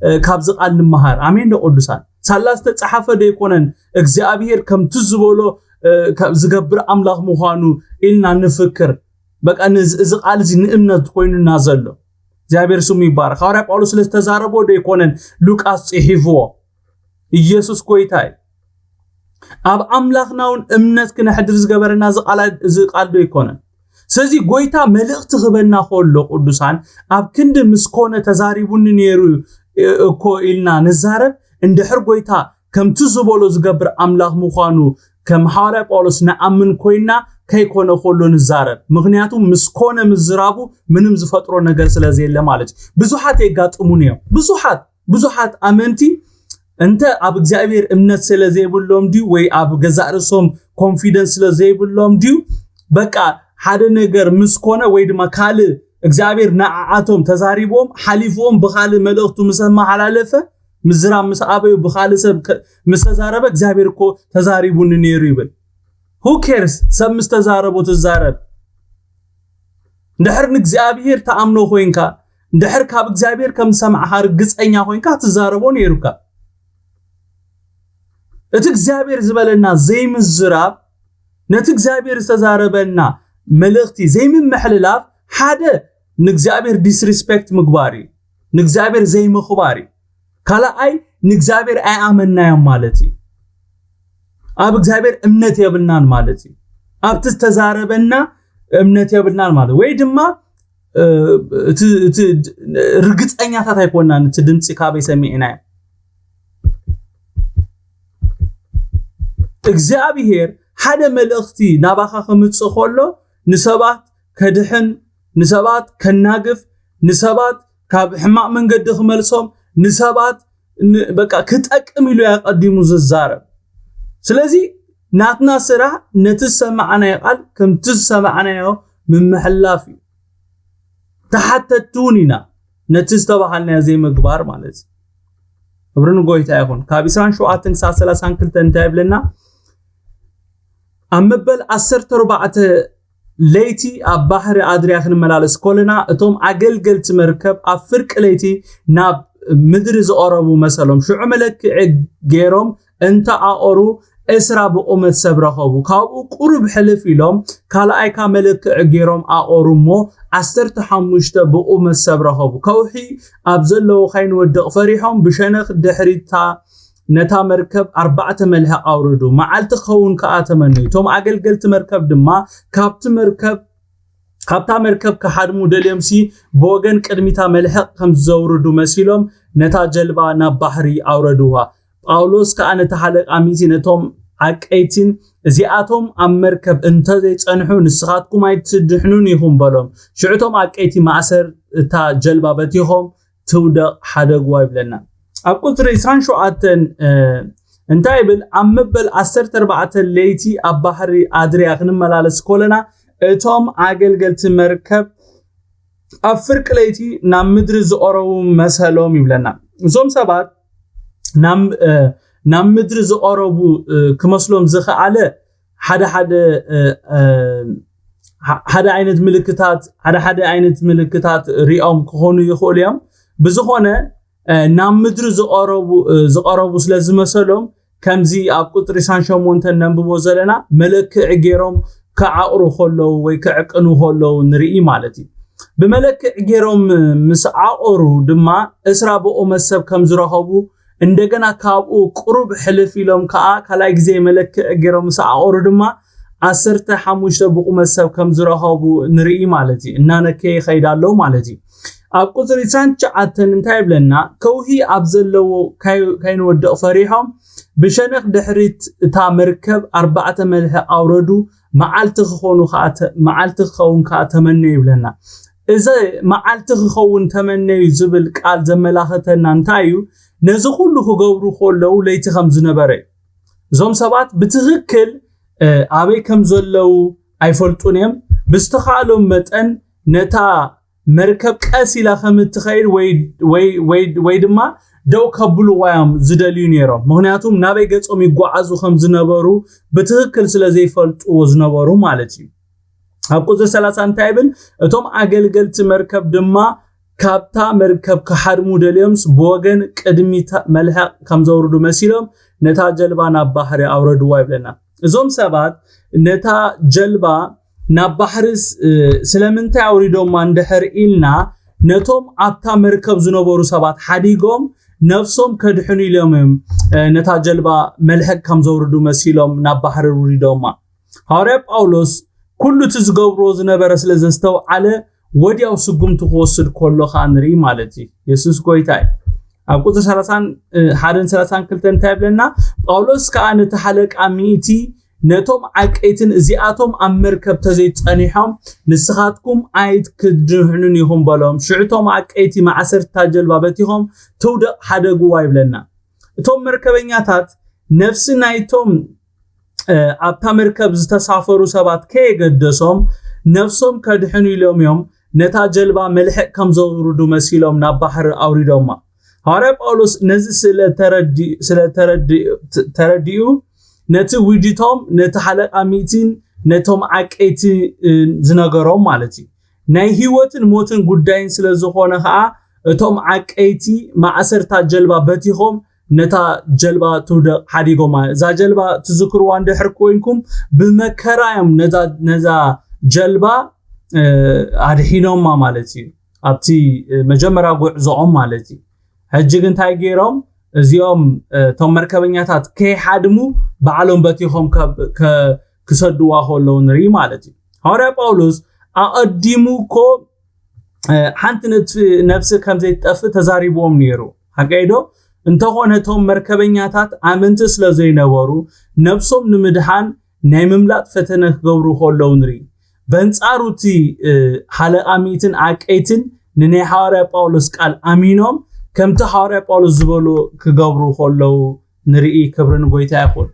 እ፣ ካብዚ ቃል ንምሃር። ኣሜን ዶ ቅዱሳን? ሳላ ዝተጻሓፈ ዶ ኣይኮነን እግዚኣብሔር ከምቲ ዝበሎ፣ እ፣ ካብ ዝገብር ኣምላኽ ምዃኑ ኢልና ንፍክር። በቃ እዚ ቃል እዚ ንእምነት ኮይኑና ዘሎ እግዚኣብሔር ስሙ ይባረክ። ሃዋርያ ጳውሎስ ስለዝተዛረቦ ዶ ኣይኮነን ሉቃስ ጽሒፍዎ? ኢየሱስ ጎይታ እዩ። ኣብ ኣምላኽና እውን እምነት ክነሕድር ዝገበረና እዚ ቃል ዶ ኣይኮነን? ስለዚ ጎይታ መልእኽቲ ክበና ከሎ ቅዱሳን ኣብ ክንዲ ምስ ኮነ ተዛሪቡኒ ነይሩ እኮ ኢልና ንዛረብ። እንድሕር ጎይታ ከምቲ ዝበሎ ዝገብር ኣምላኽ ምዃኑ ከም ሃዋርያ ጳውሎስ ንኣምን ኮይና ከይኮነ ከሎ ንዛረብ። ምክንያቱ ምስ ኮነ ምዝራቡ ምንም ዝፈጥሮ ነገር ስለ ዘየለ ማለት እዩ። ብዙሓት የጋጥሙን እዮም። ብዙሓት ብዙሓት ኣመንቲ እንተ ኣብ እግዚኣብሔር እምነት ስለ ዘይብሎም ድዩ ወይ ኣብ ገዛእ ርእሶም ኮንፊደንስ ስለ ዘይብሎም ድዩ በቃ ሓደ ነገር ምስ ኮነ ወይ ድማ ካልእ እግዚኣብሔር ንዓዓቶም ተዛሪቦም ሓሊፍዎም ብካልእ መልእኽቱ ምስ ኣመሓላለፈ ምዝራብ ምስ ኣበዩ ብካልእ ሰብ ምስ ተዛረበ እግዚኣብሔር እኮ ተዛሪቡኒ ነይሩ ይብል። Who cares ሰብ ምስ ተዛረቦ ትዛረብ። እንድሕር ንእግዚኣብሔር ተኣምኖ ኮይንካ እንድሕር ካብ እግዚኣብሔር ከም ዝሰማዕካ ርግፀኛ ኮይንካ ትዛረቦ ነይሩካ። እቲ እግዚኣብሔር ዝበለና ዘይምዝራብ ነቲ እግዚኣብሔር ዝተዛረበና መልእኽቲ ዘይምምሕልላፍ ሓደ ንእግዚኣብሔር ዲስሪስፔክት ምግባር እዩ። ንእግዚኣብሔር ዘይምኽባር እዩ። ካልኣይ ንእግዚኣብሔር ኣይኣመናዮም ማለት እዩ። ኣብ እግዚኣብሔር እምነት የብልናን ማለት እዩ። ኣብቲ ዝተዛረበና እምነት የብልናን ማለት ወይ ድማ እቲ ርግፀኛታት ኣይኮናን እቲ ድምፂ ካበይ ሰሚዕናዮ። እግዚኣብሔር ሓደ መልእኽቲ ናባኻ ከምፅእ ከሎ ንሰባት ከድሕን ንሰባት ከናግፍ ንሰባት ካብ ሕማቕ መንገዲ ክመልሶም ንሰባት በቃ ክጠቅም ኢሉ ኣቀዲሙ ዝዛረብ። ስለዚ ናትና ስራሕ ነቲ ዝሰማዕናዮ ቃል ከምቲ ዝሰማዕናዮ ምምሕላፍ እዩ። ተሓተትቲ እውን ኢና ነቲ ዝተባሃልናዮ ዘይምግባር ማለት እዩ። ክብሪ ንጎይታ ይኹን። ካብ ዕስራን ሸውዓተን ክሳብ ሰላሳን ክልተን እንታይ ይብለና? ኣብ መበል ዓሰርተ ኣርባዕተ ለይቲ ኣብ ባሕሪ ኣድርያ ክንመላለስ ከለና እቶም ኣገልገልቲ መርከብ ኣብ ፍርቂ ለይቲ ናብ ምድሪ ዝቐረቡ መሰሎም። ሽዑ መለክዒ ገይሮም እንተ ኣቐሩ ዕስራ ብቑመት ሰብ ረኸቡ። ካብኡ ቁሩብ ሕልፍ ኢሎም ካልኣይካ መለክዒ ገይሮም ኣቐሩ እሞ ዓሰርተ ሓሙሽተ ብቑመት ሰብ ረኸቡ። ከውሒ ኣብ ዘለዎ ካይንወድቕ ፈሪሖም ብሸነኽ ድሕሪታ ነታ መርከብ ኣርባዕተ መልሕቕ ኣውረዱ። መዓልቲ ክኸውን ከኣ ተመነዩ። እቶም ኣገልገልቲ መርከብ ድማ ካብቲ መርከብ ካብታ መርከብ ክሓድሙ ደልዮምሲ ብወገን ቅድሚታ መልሕቕ ከም ዘውርዱ መሲሎም ነታ ጀልባ ናብ ባሕሪ ኣውረድዋ። ጳውሎስ ከኣ ነቲ ሓለቃ ሚቲ ነቶም ዓቀይቲን እዚኣቶም ኣብ መርከብ እንተ ዘይጸንሑ ንስኻትኩም ኣይትድሕኑን ኢኹም በሎም። ሽዑቶም ዓቀይቲ ማእሰር እታ ጀልባ በቲኾም ትውደቕ ሓደግዋ ይብለና። ኣብ ቁፅሪ ዕስራን ሸውዓተን እንታይ ይብል? ኣብ መበል ዓሰርተ ኣርባዕተ ለይቲ ኣብ ባሕሪ ኣድርያ ክንመላለስ ከለና እቶም ኣገልገልቲ መርከብ ኣብ ፍርቂ ለይቲ ናብ ምድሪ ዝቐረቡ መሰሎም ይብለና። እዞም ሰባት ናብ ምድሪ ዝቐረቡ ክመስሎም ዝኸኣለ ሓደ ሓደ ሓደ ዓይነት ምልክታት ሓደ ሓደ ዓይነት ምልክታት ሪኦም ክኾኑ ይኽእሉ እዮም። ብዝኾነ ናብ ምድሪ ዝቐረቡ ዝቐረቡ ስለ ዝመሰሎም ከምዚ ኣብ ቁፅሪ ዕስራን ሸሞንተን ነንብቦ ዘለና መለክዒ ገይሮም ክዓቕሩ ከለዉ ወይ ክዕቅኑ ከለዉ ንርኢ ማለት እዩ። ብመለክዒ ገይሮም ምስ ዓቐሩ ድማ ዕስራ ብቑመት ሰብ ከም ዝረኸቡ እንደገና ካብኡ ቁሩብ ሕልፍ ኢሎም ከዓ ካልኣይ ግዜ መለክዒ ገይሮም ምስ ዓቐሩ ድማ ዓሰርተ ሓሙሽተ ብቑመት ሰብ ከም ዝረኸቡ ንርኢ ማለት እዩ። እናነከየ ይኸይድ ኣለዉ ማለት እዩ። ኣብ ቁፅሪ ዕስራን ትሽዓተን እንታይ ይብለና? ከውሒ ኣብ ዘለዎ ካይንወድቕ ፈሪሖም ብሸነኽ ድሕሪት እታ መርከብ ኣርባዕተ መልሕቕ ኣውረዱ። መዓልቲ ክኾኑ መዓልቲ ክኸውን ከዓ ተመነዩ ይብለና። እዚ መዓልቲ ክኸውን ተመነዩ ዝብል ቃል ዘመላኽተና እንታይ እዩ? ነዚ ኩሉ ክገብሩ ከለዉ ለይቲ ከም ዝነበረ እዩ። እዞም ሰባት ብትኽክል ኣበይ ከም ዘለዉ ኣይፈልጡን እዮም። ብዝተኻእሎም መጠን ነታ መርከብ ቀስ ኢላ ከም እትኸይድ ወይ ድማ ደው ከብልዋ እዮም ዝደልዩ ነይሮም። ምክንያቱም ናበይ ገጾም ይጓዓዙ ከም ዝነበሩ ብትኽክል ስለ ዘይፈልጥዎ ዝነበሩ ማለት እዩ። ኣብ ቁፅሪ ሰላሳ እንታይ ይብል? እቶም ኣገልገልቲ መርከብ ድማ ካብታ መርከብ ክሓድሙ ደልዮምስ ብወገን ቅድሚት መልሕቕ ከም ዘውርዱ መሲሎም ነታ ጀልባ ናብ ባሕሪ ኣውረድዋ ይብለና። እዞም ሰባት ነታ ጀልባ ናብ ባሕርስ ስለምንታይ ኣውሪዶማ እንድሕር ኢልና፣ ነቶም ኣብታ መርከብ ዝነበሩ ሰባት ሓዲጎም ነፍሶም ከድሕኑ ኢሎም እዮም ነታ ጀልባ መልሕቅ ከም ዘውርዱ መሲሎም ናብ ባሕሪ ውሪዶማ። ሃዋርያ ጳውሎስ ኩሉ እቲ ዝገብርዎ ዝነበረ ስለ ዘስተውዓለ ወዲያው ስጉምቲ ክወስድ ከሎ ከዓ ንርኢ ማለት እዩ። የሱስ ጎይታ እዩ። ኣብ ቁፅሪ ሰላሳን ሓደን ሰላሳን ክልተን እንታይ ይብለና? ጳውሎስ ከዓ ነቲ ሓለቃ ሚእቲ ነቶም ዓቀይትን እዚኣቶም ኣብ መርከብ ተዘይጸኒሖም ንስኻትኩም ኣይትክድሕኑን ኢኹም በሎም። ሽዑ እቶም ዓቀይቲ ማዕሰርታ ጀልባ በቲኾም ትውደቕ ሓደግዋ ይብለና። እቶም መርከበኛታት ነፍሲ ናይቶም ኣብታ መርከብ ዝተሳፈሩ ሰባት ከየገደሶም ነፍሶም ከድሕኑ ኢሎም እዮም ነታ ጀልባ መልሕቅ ከም ዘውርዱ መሲሎም ናብ ባሕሪ ኣውሪዶማ። ሃዋርያ ጳውሎስ ነዚ ስለተረዲኡ ነቲ ውዲቶም ነቲ ሓለቃ ሚእቲን ነቶም ዓቀይቲ ዝነገሮም ማለት እዩ። ናይ ህይወትን ሞትን ጉዳይን ስለ ዝኾነ ከዓ እቶም ዓቀይቲ ማእሰርታ ጀልባ በቲኾም ነታ ጀልባ ትውደቕ ሓዲጎማ። እዛ ጀልባ ትዝክርዋ እንድሕር ኮይንኩም ብመከራ እዮም ነዛ ጀልባ ኣድሒኖማ ማለት እዩ። ኣብቲ መጀመርያ ጉዕዞኦም ማለት እዩ። ሕጂ ግን እንታይ ገይሮም? እዚኦም እቶም መርከበኛታት ከይሓድሙ ባዕሎም በቲኾም ክሰድዋ ከለዉ ንርኢ ማለት እዩ። ሃዋርያ ጳውሎስ ኣቐዲሙ እኮ ሓንቲ ነፍሲ ከም ዘይትጠፍእ ተዛሪብዎም ነይሩ። ሓቀይ ዶ? እንተኾነ እቶም መርከበኛታት ኣመንቲ ስለ ዘይነበሩ ነብሶም ንምድሓን ናይ ምምላጥ ፈተነ ክገብሩ ከለዉ ንርኢ። በንጻሩ እቲ ሓለቓ ሚእትን ዓቀይትን ንናይ ሓዋርያ ጳውሎስ ቃል ኣሚኖም ከምቲ ሓዋርያ ጳውሎስ ዝበሎ ክገብሩ ከለዉ ንርኢ። ክብሪ ንጎይታ ይኹን።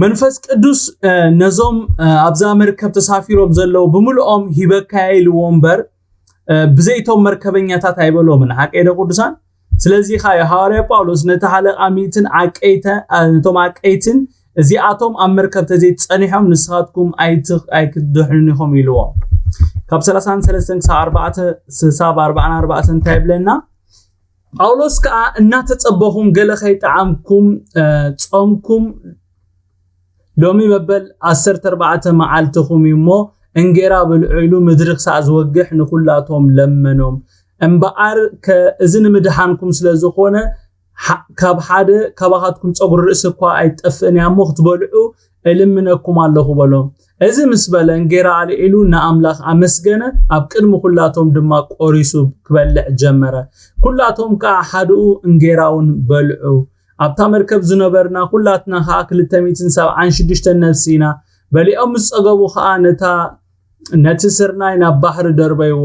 መንፈስ ቅዱስ ነዞም ኣብዛ መርከብ ተሳፊሮም ዘለዉ ብምልኦም ሂበካያ ኢልዎ እምበር ብዘይቶም መርከበኛታት ኣይበሎምን። ሓቀይ ዶ ቅዱሳን? ስለዚ ኸኣ ሃዋርያ ጳውሎስ ነቲ ሓለቓ ሚእትን ዓቀይተ ነቶም ዓቀይትን እዚኣቶም ኣብ መርከብ ተዘይጸኒሖም ንስኻትኩም ኣይትኽ ኣይክትድሕኑን ኢኹም ኢልዎም። ካብ ሰላሳን ሰለስተን ክሳብ ኣርባዕተ ክሳብ ኣርባዓን ኣርባዕተን እንታይ ይብለና? ጳውሎስ ከኣ እናተጸበኹም ገለ ከይጠዓምኩም ጾምኩም ሎሚ መበል ዓሰርተ ኣርባዕተ መዓልትኹም እዩ እሞ እንጌራ ብልዑ ኢሉ ምድሪ ክሳዕ ዝወግሕ ንኹላቶም ለመኖም። እምበኣር ከ እዚ ንምድሓንኩም ስለ ዝኾነ ካብ ሓደ ካባኻትኩም ጸጉሪ ርእሲ እኳ ኣይትጠፍእን እያ እሞ ክትበልዑ እልምነኩም ኣለኹ በሎም። እዚ ምስ በለ እንጌራ ኣልዒሉ ንኣምላኽ ኣመስገነ፣ ኣብ ቅድሚ ኩላቶም ድማ ቆሪሱ ክበልዕ ጀመረ። ኩላቶም ከኣ ሓድኡ እንጌራውን በልዑ። ኣብታ መርከብ ዝነበርና ኩላትና ከኣ ክልተ ሚእትን ሰብዓን ሽዱሽተን ነፍሲ ኢና። በሊዖም ምስ ጸገቡ ከኣ ነታ ነቲ ስርናይ ናብ ባሕሪ ደርበይዎ፣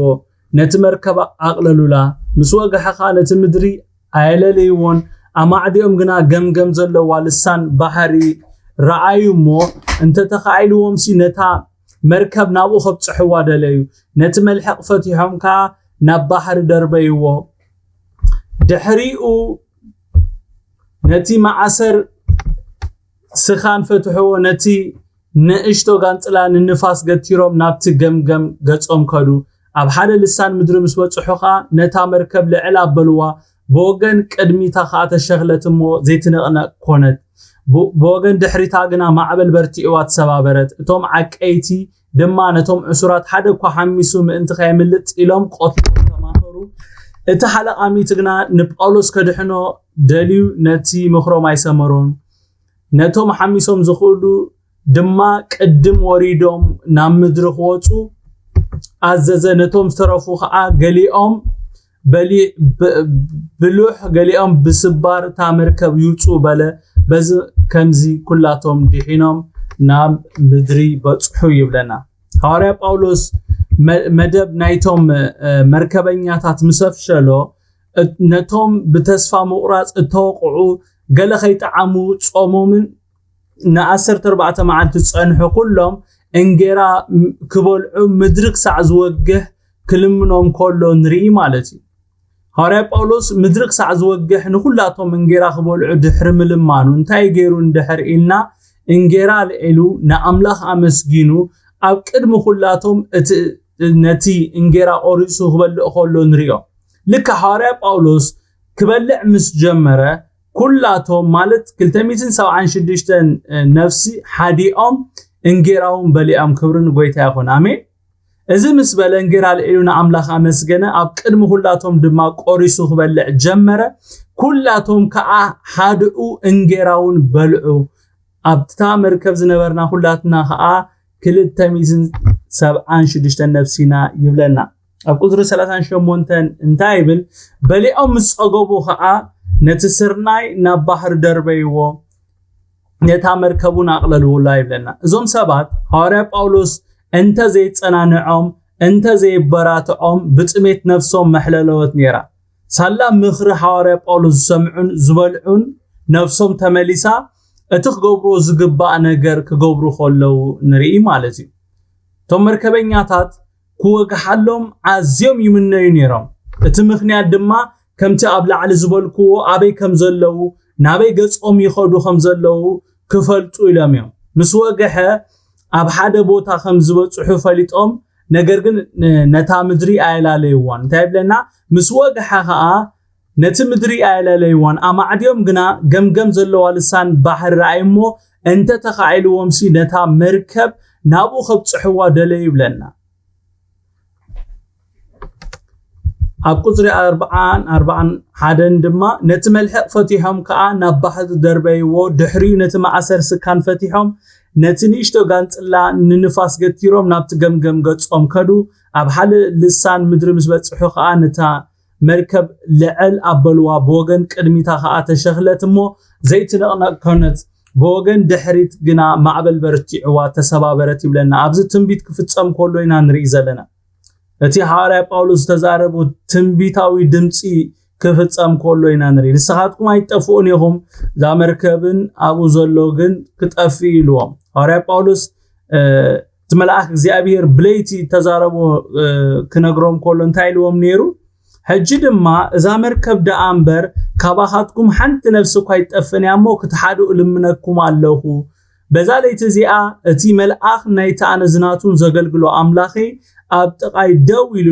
ነቲ መርከብ ኣቕለሉላ። ምስ ወግሐ ከኣ ነቲ ምድሪ ኣየለለይዎን፣ ኣማዕዲኦም ግና ገምገም ዘለዋ ልሳን ባሕሪ ረኣዩ እሞ፣ እንተተኻኢልዎምሲ ነታ መርከብ ናብኡ ከብጽሕዋ ደለዩ። ነቲ መልሕቕ ፈቲሖም ከኣ ናብ ባሕሪ ደርበይዎ። ድሕሪኡ ነቲ ማዕሰር ስኻን ፈትሕዎ፣ ነቲ ንእሽቶ ጋንጽላ ንንፋስ ገቲሮም ናብቲ ገምገም ገጾም ከዱ። ኣብ ሓደ ልሳን ምድሪ ምስ በጽሑ ኸኣ ነታ መርከብ ልዕል ኣበልዋ፣ ብወገን ቅድሚታ ኸኣ ተሸኽለት እሞ ዘይትንቕነቕ ኮነት። ብወገን ድሕሪታ ግና ማዕበል በርቲዕዋ ተሰባበረት። እቶም ዓቀይቲ ድማ ነቶም ዕሱራት ሓደ እኳ ሓሚሱ ምእንቲ ከየምልጥ ኢሎም ቆትሎም ተማኸሩ። እቲ ሓለቓ ሚእቲ ግና ንጳውሎስ ከድሕኖ ደልዩ ነቲ ምኽሮም ኣይሰመሮን። ነቶም ሓሚሶም ዝኽእሉ ድማ ቅድም ወሪዶም ናብ ምድሪ ክወጹ ኣዘዘ። ነቶም ዝተረፉ ኸኣ ገሊኦም ብሉሕ ገሊኦም ብስባር እታ መርከብ ይውጹ በለ። በዚ ከምዚ ኩላቶም ድሒኖም ናብ ምድሪ በጽሑ ይብለና። ሃዋርያ ጳውሎስ መደብ ናይቶም መርከበኛታት ምስ ኣፍሸሎ ነቶም ብተስፋ ምቑራጽ እተወቕዑ ገለ ከይጠዓሙ ጾሞምን ንዓሰርተ ኣርባዕተ መዓልቲ ዝጸንሑ ኩሎም እንጌራ ክበልዑ ምድሪ ክሳዕ ዝወግሕ ክልምኖም ከሎ ንርኢ ማለት እዩ። ሃዋርያ ጳውሎስ ምድሪ ክሳዕ ዝወግሕ ንኹላቶም እንጌራ ክበልዑ ድሕሪ ምልማኑ እንታይ ገይሩ እንድሕር ኢልና እንጌራ ኣልዒሉ ንኣምላኽ ኣመስጊኑ ኣብ ቅድሚ ኩላቶም እቲ ነቲ እንጌራ ቆሪሱ ክበልዕ ከሎ ንሪኦ። ልክዕ ሃዋርያ ጳውሎስ ክበልዕ ምስ ጀመረ ኩላቶም ማለት ክልተ ሚእትን ሰብዓን ሽዱሽተን ነፍሲ ሓዲኦም እንጌራውን በሊዖም። ክብሪ ንጎይታ ይኹን። ኣሜን። እዚ ምስ በለ እንጌራ ልዒሉ ንኣምላኽ ኣመስገነ፣ ኣብ ቅድሚ ኩላቶም ድማ ቆሪሱ ክበልዕ ጀመረ። ኩላቶም ከኣ ሃድኡ፣ እንጌራውን በልዑ። ኣብታ መርከብ ዝነበርና ኩላትና ከኣ ክልተ ሚእትን ሰብዓን ሽዱሽተን ነፍሲና ይብለና። ኣብ ቁጽሪ ሰላሳን ሸሞንተን እንታይ ይብል? በሊዖም ምስ ጸገቡ ከኣ ነቲ ስርናይ ናብ ባሕሪ ደርበይዎ፣ ነታ መርከቡን ኣቕለልውላ ይብለና። እዞም ሰባት ሃዋርያ ጳውሎስ እንተ ዘይጸናንዖም፣ እንተ ዘይበራትዖም ብጥሜት ነፍሶም መሕለለወት ነይራ። ሳላ ምኽሪ ሃዋርያ ጳውሎስ ዝሰምዑን ዝበልዑን ነፍሶም ተመሊሳ እቲ ክገብርዎ ዝግባእ ነገር ክገብሩ ከለዉ ንርኢ ማለት እዩ። እቶም መርከበኛታት ክወግሓሎም ኣዝዮም ይምነዩ ነይሮም። እቲ ምኽንያት ድማ ከምቲ ኣብ ላዕሊ ዝበልክዎ ኣበይ ከም ዘለዉ፣ ናበይ ገጾም ይኸዱ ከም ዘለዉ ክፈልጡ ኢሎም እዮም። ምስ ወግሐ ኣብ ሓደ ቦታ ከም ዝበጽሑ ፈሊጦም፣ ነገር ግን ን-፣ ነታ ምድሪ ኣየላለይዋን። እንታይ ይብለና? ምስ ወግሐ ኸኣ ነቲ ምድሪ ኣየላለይዋን። ኣማዕድዮም ግና ገምገም ዘለዋ ልሳን ባሕሪ ረኣዩ እሞ፣ እንተ ተኻኢልዎምሲ ነታ መርከብ ናብኡ ከብጽሕዋ ደለዩ ይብለና። ኣብ ቁጽሪ ኣርብዓን ኣርብዓን ሓደን ድማ ነቲ መልሕቕ ፈቲሖም ከኣ ናብ ባሕሪ ደርበይዎ፣ ድሕሪኡ ነቲ ማእሰር ስካን ፈቲሖም፣ ነቲ ንእሽቶ ጋንጽላ ንንፋስ ገቲሮም ናብቲ ገምገም ገጾም ከዱ። ኣብ ሓደ ልሳን ምድሪ ምስ በጽሑ ከኣ ነታ መርከብ ልዕል ኣበልዋ፣ ብወገን ቅድሚታ ከኣ ተሸኽለት እሞ ዘይትንቕነቕ ኮነት፣ ብወገን ድሕሪት ግና ማዕበል በርቲዕዋ ተሰባበረት ይብለና። ኣብዚ ትንቢት ክፍጸም ከሎ ኢና ንርኢ ዘለና። እቲ ሃዋርያ ጳውሎስ ዝተዛረቡ ትንቢታዊ ድምጺ ክፍጸም ከሎ ኢና ንርኢ። ንስኻትኩም ኣይትጠፍኡን ኢኹም፣ እዛ መርከብን ኣብኡ ዘሎ ግን ክጠፍእ ኢልዎም። ሃዋርያ ጳውሎስ፣ እ፣ እቲ መልኣኽ እግዚኣብሔር ብለይቲ ተዛረቦ፣ እ፣ ክነግሮም ከሎ እንታይ ኢልዎም ነይሩ? ሕጂ ድማ እዛ መርከብ ደኣ እምበር ካባኻትኩም ሓንቲ ነፍሲ እኳ ኣይትጠፍእን እያ እሞ ክትሓድኡ እልምነኩም ኣለኹ። በዛ ለይቲ እዚኣ እቲ መልኣኽ ናይቲ ኣነ ዝናቱን ዘገልግሎ ኣምላኸይ ኣብ ጥቓይ ደው ኢሉ፣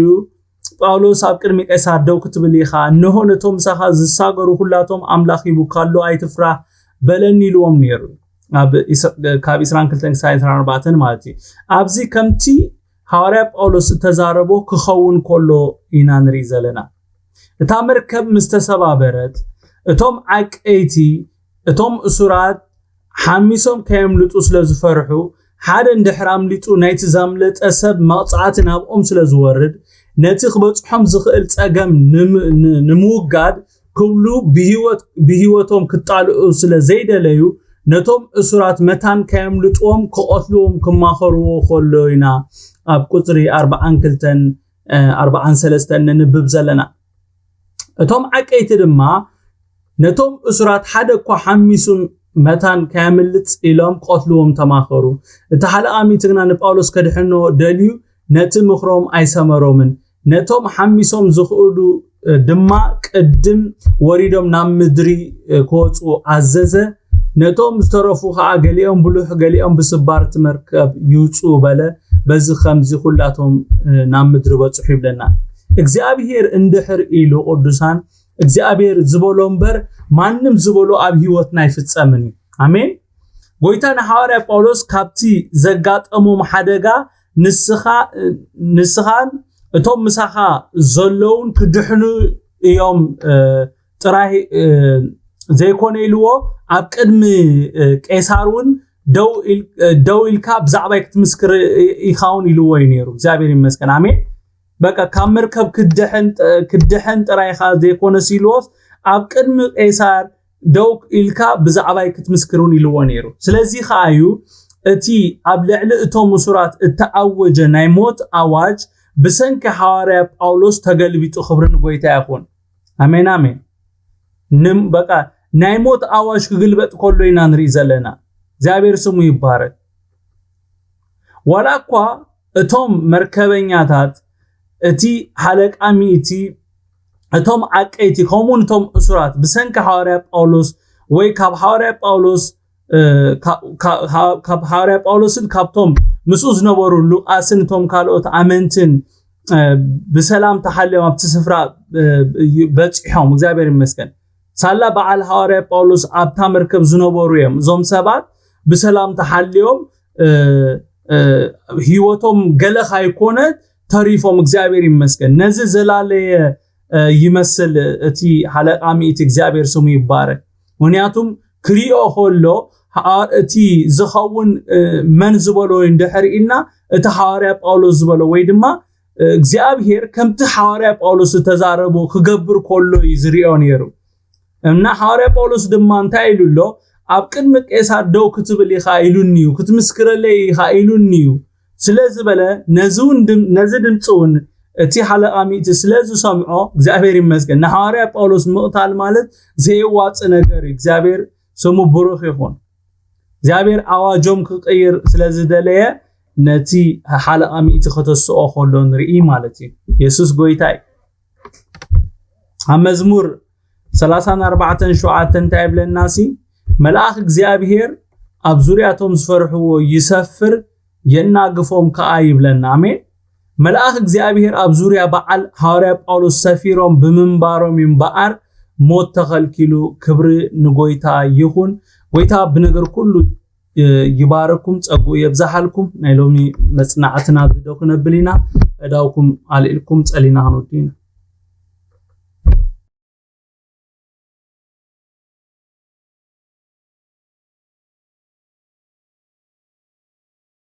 ጳውሎስ ኣብ ቅድሚ ቄሳር ደው ክትብል ኢኻ፣ እንሆ ነቶም ምሳኻ ዝሳገሩ ኩላቶም ኣምላኽ ሂቡካ ኣሎ፣ ኣይትፍራህ በለኒ ኢልዎም ነይሩ። ኣብ ኢስ-፣ ካብ ዕስራን ክልተን ክሳብ ዕስራን ኣርባዕተን ማለት እዩ። ኣብዚ ከምቲ ሃዋርያ ጳውሎስ እተዛረቦ ክኸውን ከሎ ኢና ንርኢ ዘለና። እታ መርከብ ምስ ተሰባበረት፣ እቶም ዓቀይቲ፣ እቶም እሱራት ሓሚሶም ከየምልጡ ስለ ዝፈርሑ፣ ሓደ እንድሕር ኣምሊጡ ናይቲ ዘምለጠ ሰብ መቕጻዕቲ ናብኦም ስለ ዝወርድ፣ ነቲ ክበጽሖም ዝኽእል ጸገም ንም-፣ ን-፣ ንምውጋድ ክብሉ ብህይወት-፣ ብህይወቶም ክጣልዑ ስለ ዘይደለዩ፣ ነቶም እሱራት መታን ከየምልጥዎም ክቐትልዎም ክማኸርዎ ከሎ ኢና ኣብ ቁጽሪ ኣርብዓን ክልተን፣ እ፣ ኣርብዓን ሰለስተን ነንብብ ዘለና። እቶም ዓቀይቲ ድማ ነቶም እሱራት ሓደ እኳ ሓሚሱ መታን ከየምልጥ ኢሎም ክቐትልዎም ተማኸሩ። እቲ ሓለቓ ሚእቲ ግና ንጳውሎስ ከድሕኖ ደልዩ ነቲ ምኽሮም ኣይሰመሮምን። ነቶም ሓሚሶም ዝኽእሉ፣ እ፣ ድማ ቅድም ወሪዶም ናብ ምድሪ፣ እ፣ ክወጹ ኣዘዘ። ነቶም ዝተረፉ ኸኣ ገሊኦም ብሉሕ፣ ገሊኦም ብስባር እቲ መርከብ ይውጽኡ በለ። በዚ ኸምዚ ኹላቶም፣ እ፣ ናብ ምድሪ በጽሑ ይብለና። እግዚኣብሔር እንድሕር ኢሉ ቅዱሳን፣ እግዚኣብሔር ዝበሎ እምበር ማንም ዝበሎ ኣብ ህይወትና ኣይፍጸምን እዩ። ኣሜን። ጎይታ ንሃዋርያ ጳውሎስ ካብቲ ዘጋጠሞም ሓደጋ ንስኻ፣ ንስኻን እቶም ምሳኻ ዘለውን ክድሕኑ እዮም፣ እ፣ ጥራይ፣ እ፣ ዘይኮነ ኢልዎ፣ ኣብ ቅድሚ፣ እ፣ ቄሳር እውን ደው ኢል-፣ እ፣ ደው ኢልካ ብዛዕባይ ክትምስክር ኢ-፣ ኢኻ እውን ኢልዎ እዩ ነይሩ። እግዚኣብሔር ይመስገን። ኣሜን። በቃ ካብ መርከብ ክድሕን ጥ-፣ ክድሕን ጥራይ ኢኻ ዘይኮነስ ኢልዎስ፣ ኣብ ቅድሚ ቄሳር ደው ኢልካ ብዛዕባይ ክትምስክር እውን ኢልዎ ነይሩ። ስለዚ ኸዓ እዩ እቲ ኣብ ልዕሊ እቶም እሱራት እተኣወጀ ናይ ሞት ኣዋጅ ብሰንኪ ሃዋርያ ጳውሎስ ተገልቢጡ። ክብሪ ንጎይታ ይኹን። ኣሜን፣ ኣሜን። ንም-፣ በቃ ናይ ሞት ኣዋጅ ክግልበጥ ከሎ ኢና ንርኢ ዘለና። እግዚኣብሔር ስሙ ይባረክ። ዋላ እኳ እቶም መርከበኛታት፣ እቲ ሓለቃ ሚእቲ፣ እቶም ዓቀይቲ፣ ከምኡውን እቶም እሱራት ብሰንኪ ሃዋርያ ጳውሎስ ወይ ካብ ሃዋርያ ጳውሎስ፣ እ፣ ካ-፣ ካ-፣ ካ-፣ ካብ ሃዋርያ ጳውሎስን ካብቶም ምስኡ ዝነበሩ ሉቃስን እቶም ካልኦት ኣመንትን፣ እ፣ ብሰላም ተሓልዮም ኣብቲ ስፍራ፣ እ፣ በጺሖም። እግዚኣብሔር ይመስገን። ሳላ በዓል ሃዋርያ ጳውሎስ ኣብታ መርከብ ዝነበሩ እዮም። እዞም ሰባት ብሰላም ተሓልዮም እ፣ እ፣ ህይወቶም ገለ ካይኮነ ተሪፎም፣ እግዚኣብሔር ይመስገን። ነዚ ዘላለየ እ፣ ይመስል እቲ ሓለቓ ሚእቲ፣ እግዚኣብሔር ስሙ ይባረክ። ምክንያቱም ክሪኦ ከሎ፣ ሃ-፣ እቲ ዝኸውን፣ እ፣ መን ዝበሎ እንድሕር ኢልና፣ እቲ ሃዋርያ ጳውሎስ ዝበሎ ወይ ድማ፣ እ፣ እግዚኣብሔር ከምቲ ሃዋርያ ጳውሎስ ዝተዛረቦ ክገብር ከሎ እዩ ዝሪኦ ነይሩ። እና ሃዋርያ ጳውሎስ ድማ እንታይ ኢሉ ኣሎ? ኣብ ቅድሚ ቄሳር ደው ክትብል ኢኻ ኢሉኒ እዩ፣ ክትምስክረለይ ኢኻ ኢሉኒ እዩ። ስለ ዝበለ፣ ነዚ እውን ድም-፣ ነዚ ድምፂ እውን እቲ ሓለቓ ሚእቲ ስለ ዝሰምዖ፣ እግዚኣብሔር ይመስገን። ንሃዋርያ ጳውሎስ ምቕታል ማለት ዘየዋፅ ነገር እዩ። እግዚኣብሔር ስሙ ብሩኽ ይኹን። እግዚኣብሔር ኣዋጆም ክቕይር ስለ ዝደለየ፣ ነቲ ሓለቓ ሚእቲ ከተስኦ ከሎ ንርኢ ማለት እዩ። የሱስ ጎይታ እዩ። ኣብ መዝሙር ሰላሳን ኣርባዕተን ሸውዓተ እንታይ ይብለና ሲ? "መልኣኽ እግዚኣብሔር ኣብ ዙርያቶም ዝፈርሕዎ ይሰፍር፣ የናግፎም ከኣ" ይብለና። ኣሜን። መልኣኽ እግዚኣብሔር ኣብ ዙርያ በዓል ሃዋርያ ጳውሎስ ሰፊሮም ብምንባሮም እዩ እምበኣር ሞት ተኸልኪሉ። ክብሪ ንጎይታ ይኹን። ጎይታ ብነገር ኩሉ፣ እ፣ ይባረኩም፣ ጸጉኡ የብዛሓልኩም። ናይ ሎሚ መጽናዕትና ኣብዚ ዶ ክነብል ኢና። እዳውኩም ኣልኢልኩም ጸሊና ክንወዱ ኢና።